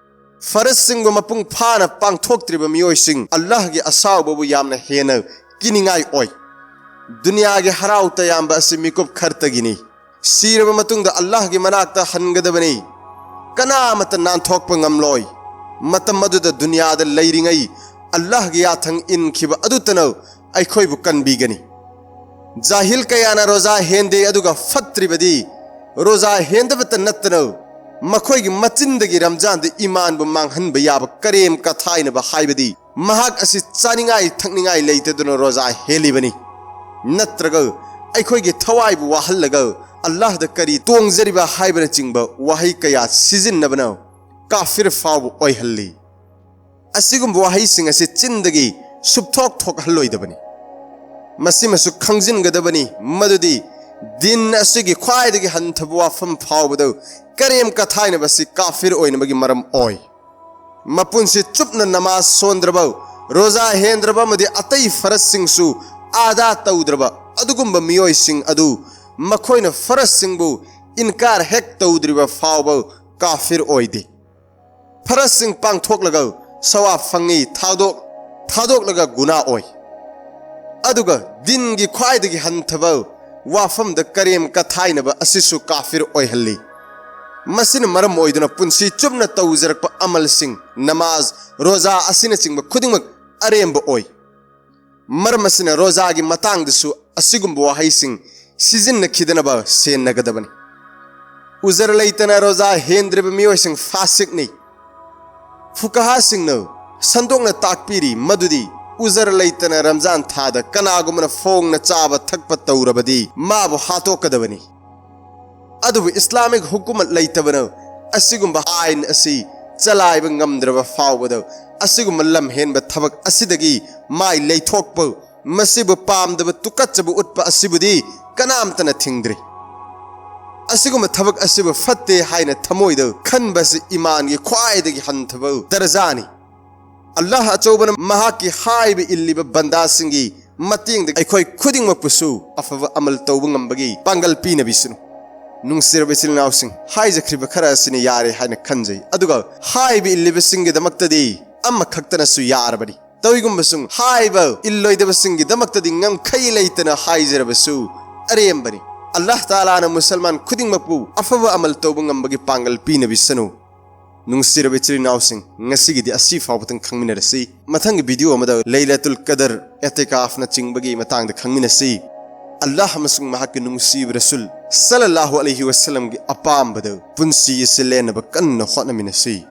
ꯐꯔꯖꯁꯤꯡꯕꯨ ꯃꯄꯨꯡ ꯐꯥꯅ ꯄꯥꯡꯊꯣꯛꯇ꯭ꯔꯤꯕ ꯃꯤꯑꯣꯏꯁꯤꯡ ꯑꯜꯂꯥꯍꯒꯤ ꯑꯁꯥꯎꯕꯕꯨ ꯌꯥꯝꯅ ꯍꯦꯟꯅ ꯀꯤꯅꯤꯡꯉꯥꯏ ꯑꯣꯏ꯫ ꯗꯨꯅꯤꯌꯥꯒꯤ ꯍꯔꯥꯎ ꯇꯌꯥꯝꯕ ꯑꯁꯤ ꯃꯤꯀꯨꯞ ꯈꯔꯇꯒꯤꯅꯤ꯫ ꯁꯤꯔꯕ ꯃꯇꯨꯡꯗ ꯑꯜꯂꯥꯍꯒꯤ ꯃꯅꯥꯛꯇ ꯍꯟꯒꯗꯕꯅꯤ꯫ ꯀꯅꯥꯃꯠꯇ ꯅꯥꯟꯊꯣꯛꯄ ꯉꯝꯂꯣꯏ꯫ ꯃꯇꯝ ꯑꯗꯨꯗ ꯗꯨꯅꯤꯌꯥꯗ ꯂꯩꯔꯤꯉꯩ ꯑꯜꯂꯥꯍꯒꯤ ꯌꯥꯊꯪ ꯏꯟꯈꯤꯕ ꯑꯗꯨꯇꯅ ꯑꯩꯈꯣꯏꯕꯨ ꯀꯟꯕꯤꯒꯅꯤ꯫ ꯖꯥꯍꯤꯜ ꯀꯌꯥꯅ ꯔꯣꯖꯥ ꯍꯦꯟꯗꯦ ꯑꯗꯨꯒ ꯐꯠꯇ꯭ꯔꯤꯕꯗꯤ ꯔꯣꯖꯥ ꯍꯦꯟꯗꯕꯇ ꯅꯠꯇꯅ ꯃꯈꯣꯏꯒꯤ ꯃꯆꯤꯟꯗꯒꯤ ꯔꯝꯖꯥꯟꯗ ꯏꯃꯥꯟꯕꯨ ꯃꯥꯡꯍꯟꯕ ꯌꯥꯕ ꯀꯔꯦꯝ ꯀꯊꯥꯏꯅꯕ ꯍꯥꯏꯕꯗꯤ ꯃꯍꯥꯛ ꯑꯁꯤ ꯆꯥꯅꯤꯡꯉꯥꯏ ꯊꯛꯅꯤꯡꯉꯥꯏ ꯂꯩꯇꯗꯨꯅ ꯔꯣꯖꯥ ꯍꯦꯜꯂꯤꯕꯅꯤ, ꯅꯠꯇ꯭ꯔꯒ ꯑꯩꯈꯣꯏꯒꯤ ꯊꯋꯥꯏꯕꯨ ꯋꯥꯍꯜꯂꯒ ꯑꯜꯂꯥꯍꯗ ꯀꯔꯤ ꯇꯣꯡꯖꯔꯤꯕ ꯍꯥꯏꯕꯅꯆꯤꯡꯕ ꯋꯥꯍꯩ ꯀꯌꯥ ꯁꯤꯖꯤꯟꯅꯕꯅ ꯀꯥꯐꯤꯔ ꯐꯥꯎꯕ ꯑꯣꯏꯍꯜꯂꯤ꯫ ꯑꯁꯤꯒꯨꯝꯕ ꯋꯥꯍꯩꯁꯤꯡ ꯑꯁꯤ ꯆꯤꯟꯗꯒꯤ ꯁꯨꯞꯊꯣꯛ ꯊꯣꯛꯍꯜꯂꯣꯏꯗꯕꯅꯤ꯫ ꯃꯁꯤꯃꯁꯨ ꯈꯪꯖꯤꯟꯒꯗꯕꯅꯤ ꯃꯗꯨꯗꯤ ꯗꯤꯟ ꯑꯁꯤꯒꯤ ꯈ꯭ꯋꯥꯏꯗꯒꯤ ꯍꯟꯊꯕ ꯋꯥꯐꯝ ꯐꯥꯎꯕꯗ ꯀꯔꯦꯝ ꯀꯊꯥꯏꯅꯕ ꯑꯁꯤ ꯀꯥꯐꯤꯔ ꯑꯣꯏꯅꯕꯒꯤ ꯃꯔꯝ ꯑꯣꯏ꯫ ꯃꯄꯨꯟꯁꯤ ꯆꯨꯞꯅ ꯅꯃꯥꯖ ꯁꯣꯟꯗ꯭ꯔꯕ, ꯔꯣꯖꯥ ꯍꯦꯟꯗ꯭ꯔꯕ ꯑꯃꯗꯤ ꯑꯇꯩ ꯐꯔꯖꯁꯤꯡꯁꯨ ꯑꯗꯥ ꯇꯧꯗ꯭ꯔꯕ ꯑꯗꯨꯒꯨꯝꯕ ꯃꯤꯑꯣꯏꯁꯤꯡ ꯑꯗꯨ ꯃꯈꯣꯏꯅ ꯐꯔꯖꯁꯤꯡꯕꯨ ꯏꯟꯀꯥꯔ ꯍꯦꯛ ꯇꯧꯗ꯭ꯔꯤꯕ ꯐꯥꯎꯕ ꯀꯥꯐꯤꯔ ꯑꯣꯏꯗꯦ꯫ ꯐꯔꯖꯁꯤꯡ ꯄꯥꯡꯊꯣꯛꯂꯒ ꯁꯋꯥꯕ ꯐꯪꯏ, ꯊꯥꯗꯣꯛ ꯊꯥꯗꯣꯛꯂꯒ ꯒꯨꯅꯥ ꯑꯣꯏ꯫ ꯑꯗꯨꯒ ꯗꯤꯟꯒꯤ ꯈ꯭ꯋꯥꯏꯗꯒꯤ ꯍꯟꯊꯕ ꯋꯥꯐꯝꯗ ꯀꯔꯦꯝ ꯀꯊꯥꯏꯅꯕ ꯑꯁꯤꯁꯨ ꯀꯥꯐꯤꯔ ꯑꯣꯏꯍꯜꯂꯤ꯫ ꯃꯁꯤꯅ ꯃꯔꯝ ꯑꯣꯏꯗꯨꯅ ꯄꯨꯟꯁꯤ ꯆꯨꯞꯅ ꯇꯧꯖꯔꯛꯄ ꯑꯃꯜꯁꯤꯡ, ꯅꯃꯥꯖ, ꯔꯣꯖꯥ ꯑꯁꯤꯅꯆꯤꯡꯕ ꯈꯨꯗꯤꯡꯃꯛ ꯑꯔꯦꯝꯕ ꯑꯣꯏ꯫ ꯃꯔꯝ ꯑꯁꯤꯅ ꯔꯣꯖꯥꯒꯤ ꯃꯇꯥꯡꯗꯁꯨ ꯑꯁꯤꯒꯨꯝꯕ ꯋꯥꯍꯩꯁꯤꯡ ꯁꯤꯖꯤꯟꯅꯈꯤꯗꯅꯕ ꯁꯦꯟꯅꯒꯗꯕꯅꯤ꯫ ꯎꯖꯔ ꯂꯩꯇꯅ ꯔꯣꯖꯥ ꯍꯦꯟꯗ꯭ꯔꯤꯕ ꯃꯤꯑꯣꯏꯁꯤꯡ ꯐꯥꯁꯤꯛꯅꯤ꯫ ꯐꯨꯀꯍꯥꯁꯤꯡꯅ ꯁꯟꯗꯣꯛꯅ ꯇꯥꯛꯄꯤꯔꯤ ꯃꯗꯨꯗꯤ ꯎꯖꯔ ꯂꯩꯇꯅ ꯔꯝꯖꯥꯟ ꯊꯥꯗ ꯀꯅꯥꯒꯨꯝꯕꯅ ꯐꯣꯡꯅ ꯆꯥꯕ ꯊꯛꯄ ꯇꯧꯔꯕꯗꯤ ꯃꯥꯕꯨ ꯍꯥꯠꯇꯣꯛꯀꯗꯕꯅꯤ꯫ ꯑꯗꯨꯕꯨ ꯏꯁꯂꯥꯃꯤꯛ ꯍꯨꯀꯨꯃꯠ ꯂꯩꯇꯕꯅ ꯑꯁꯤꯒꯨꯝꯕ ꯑꯥꯏꯟ ꯑꯁꯤ ꯆꯂꯥꯏꯕ ꯉꯝꯗ꯭ꯔꯕ ꯐꯥꯎꯕꯗ ꯑꯁꯤꯒꯨꯝꯕ ꯂꯝꯍꯦꯟꯕ ꯊꯕꯛ ꯑꯁꯤꯗꯒꯤ ꯃꯥꯏ ꯂꯩꯊꯣꯛꯄ, ꯃꯁꯤꯕꯨ ꯄꯥꯝꯗꯕ ꯇꯨꯀꯠꯆꯕ ꯎꯠꯄ ꯑꯁꯤꯕꯨꯗꯤ ꯀꯅꯥꯝꯇꯅ ꯊꯤꯡꯗ꯭ꯔꯤ꯫ ꯑꯁꯤꯒꯨꯝꯕ ꯊꯕꯛ ꯑꯁꯤꯕꯨ ꯐꯠꯇꯦ ꯍꯥꯏꯅ ꯊꯃꯣꯏꯗ ꯈꯟꯕ ꯑꯁꯤ ꯏꯃꯥꯟꯒꯤ ꯈ꯭ꯋꯥꯏꯗꯒꯤ ꯍꯟꯊꯕ ꯗꯔꯖꯥꯅꯤ꯫ ꯑꯜꯂꯥꯍ ꯑꯆꯧꯕꯅ ꯃꯍꯥꯛꯀꯤ ꯍꯥꯏꯕ ꯏꯜꯂꯤꯕ ꯕꯟꯗꯥꯁꯤꯡꯒꯤ ꯃꯇꯦꯡꯗ ꯑꯩꯈꯣꯏ ꯈꯨꯗꯤꯡꯃꯛꯄꯨꯁꯨ ꯑꯐꯕ ꯑꯃꯜ ꯇꯧꯕ ꯉꯝꯕꯒꯤ ꯄꯥꯡꯒꯜ ꯄꯤꯅꯕꯤꯁꯅꯨ꯫ ꯅꯨꯡꯁꯤꯔꯕ ꯏꯆꯤꯜ ꯏꯅꯥꯎꯁꯤꯡ, ꯍꯥꯏꯖꯈ꯭ꯔꯤꯕ ꯈꯔ ꯑꯁꯤꯅ ꯌꯥꯔꯦ ꯍꯥꯏꯅ ꯈꯟꯖꯩ, ꯑꯗꯨꯒ ꯍꯥꯏꯕ ꯏꯜꯂꯤꯕꯁꯤꯡꯒꯤꯗꯃꯛꯇꯗꯤ ꯑꯃꯈꯛꯇꯅꯁꯨ ꯌꯥꯔꯕꯅꯤ꯫ ꯇꯧꯏꯒꯨꯝꯕꯁꯨꯡ ꯍꯥꯏꯕ ꯏꯜꯂꯣꯏꯗꯕꯁꯤꯡꯒꯤꯗꯃꯛꯇꯗꯤ ꯉꯝꯈꯩ ꯂꯩꯇꯅ ꯍꯥꯏꯖꯔꯕꯁꯨ ꯑꯔꯦꯝꯕꯅꯤ꯫ ꯑꯜꯂꯥꯍ ꯇꯥꯂꯥꯅ ꯃꯨꯁꯜꯃꯥꯟ ꯈꯨꯗꯤꯡꯃꯛꯄꯨ ꯑꯐꯕ ꯑꯃꯜ ꯇꯧꯕ ꯉꯝꯕꯒꯤ ꯄꯥꯡꯒꯜ ꯄꯤꯅꯕꯤꯁꯅꯨ꯫ ꯅꯨꯡꯁꯤꯔꯕ ꯏꯆꯤꯜ ꯏꯅꯥꯎꯁꯤꯡ, ꯉꯁꯤꯒꯤꯗꯤ ꯑꯁꯤ ꯐꯥꯎꯕꯇꯪ ꯈꯪꯃꯤꯟꯅꯔꯁꯤ꯫ ꯃꯊꯪꯒꯤ ꯚꯤꯗꯤꯑꯣ ꯑꯃꯗ ꯂꯩꯂꯥꯇꯨꯜ ꯀꯗꯔ, ꯑꯦꯇꯤꯀꯥꯐꯅꯆꯤꯡꯕꯒꯤ ꯃꯇꯥꯡꯗ ꯈꯪꯃꯤꯟꯅꯁꯤ꯫ ꯑꯜꯂꯥꯍ ꯑꯃꯁꯨꯡ ꯃꯍꯥꯛꯀꯤ ꯅꯨꯡꯁꯤꯕ ꯔꯁꯨꯜ ꯁꯜꯂꯜꯂꯥꯍꯨ ꯑꯂꯩꯍꯤ ꯋꯁꯜꯂꯝꯒꯤ ꯑꯄꯥꯝꯕꯗ ꯄꯨꯟꯁꯤ ꯑꯁꯤ ꯂꯦꯟꯅꯕ ꯀꯟꯅ ꯍꯣꯠꯅꯃꯤꯟꯅꯁꯤ꯫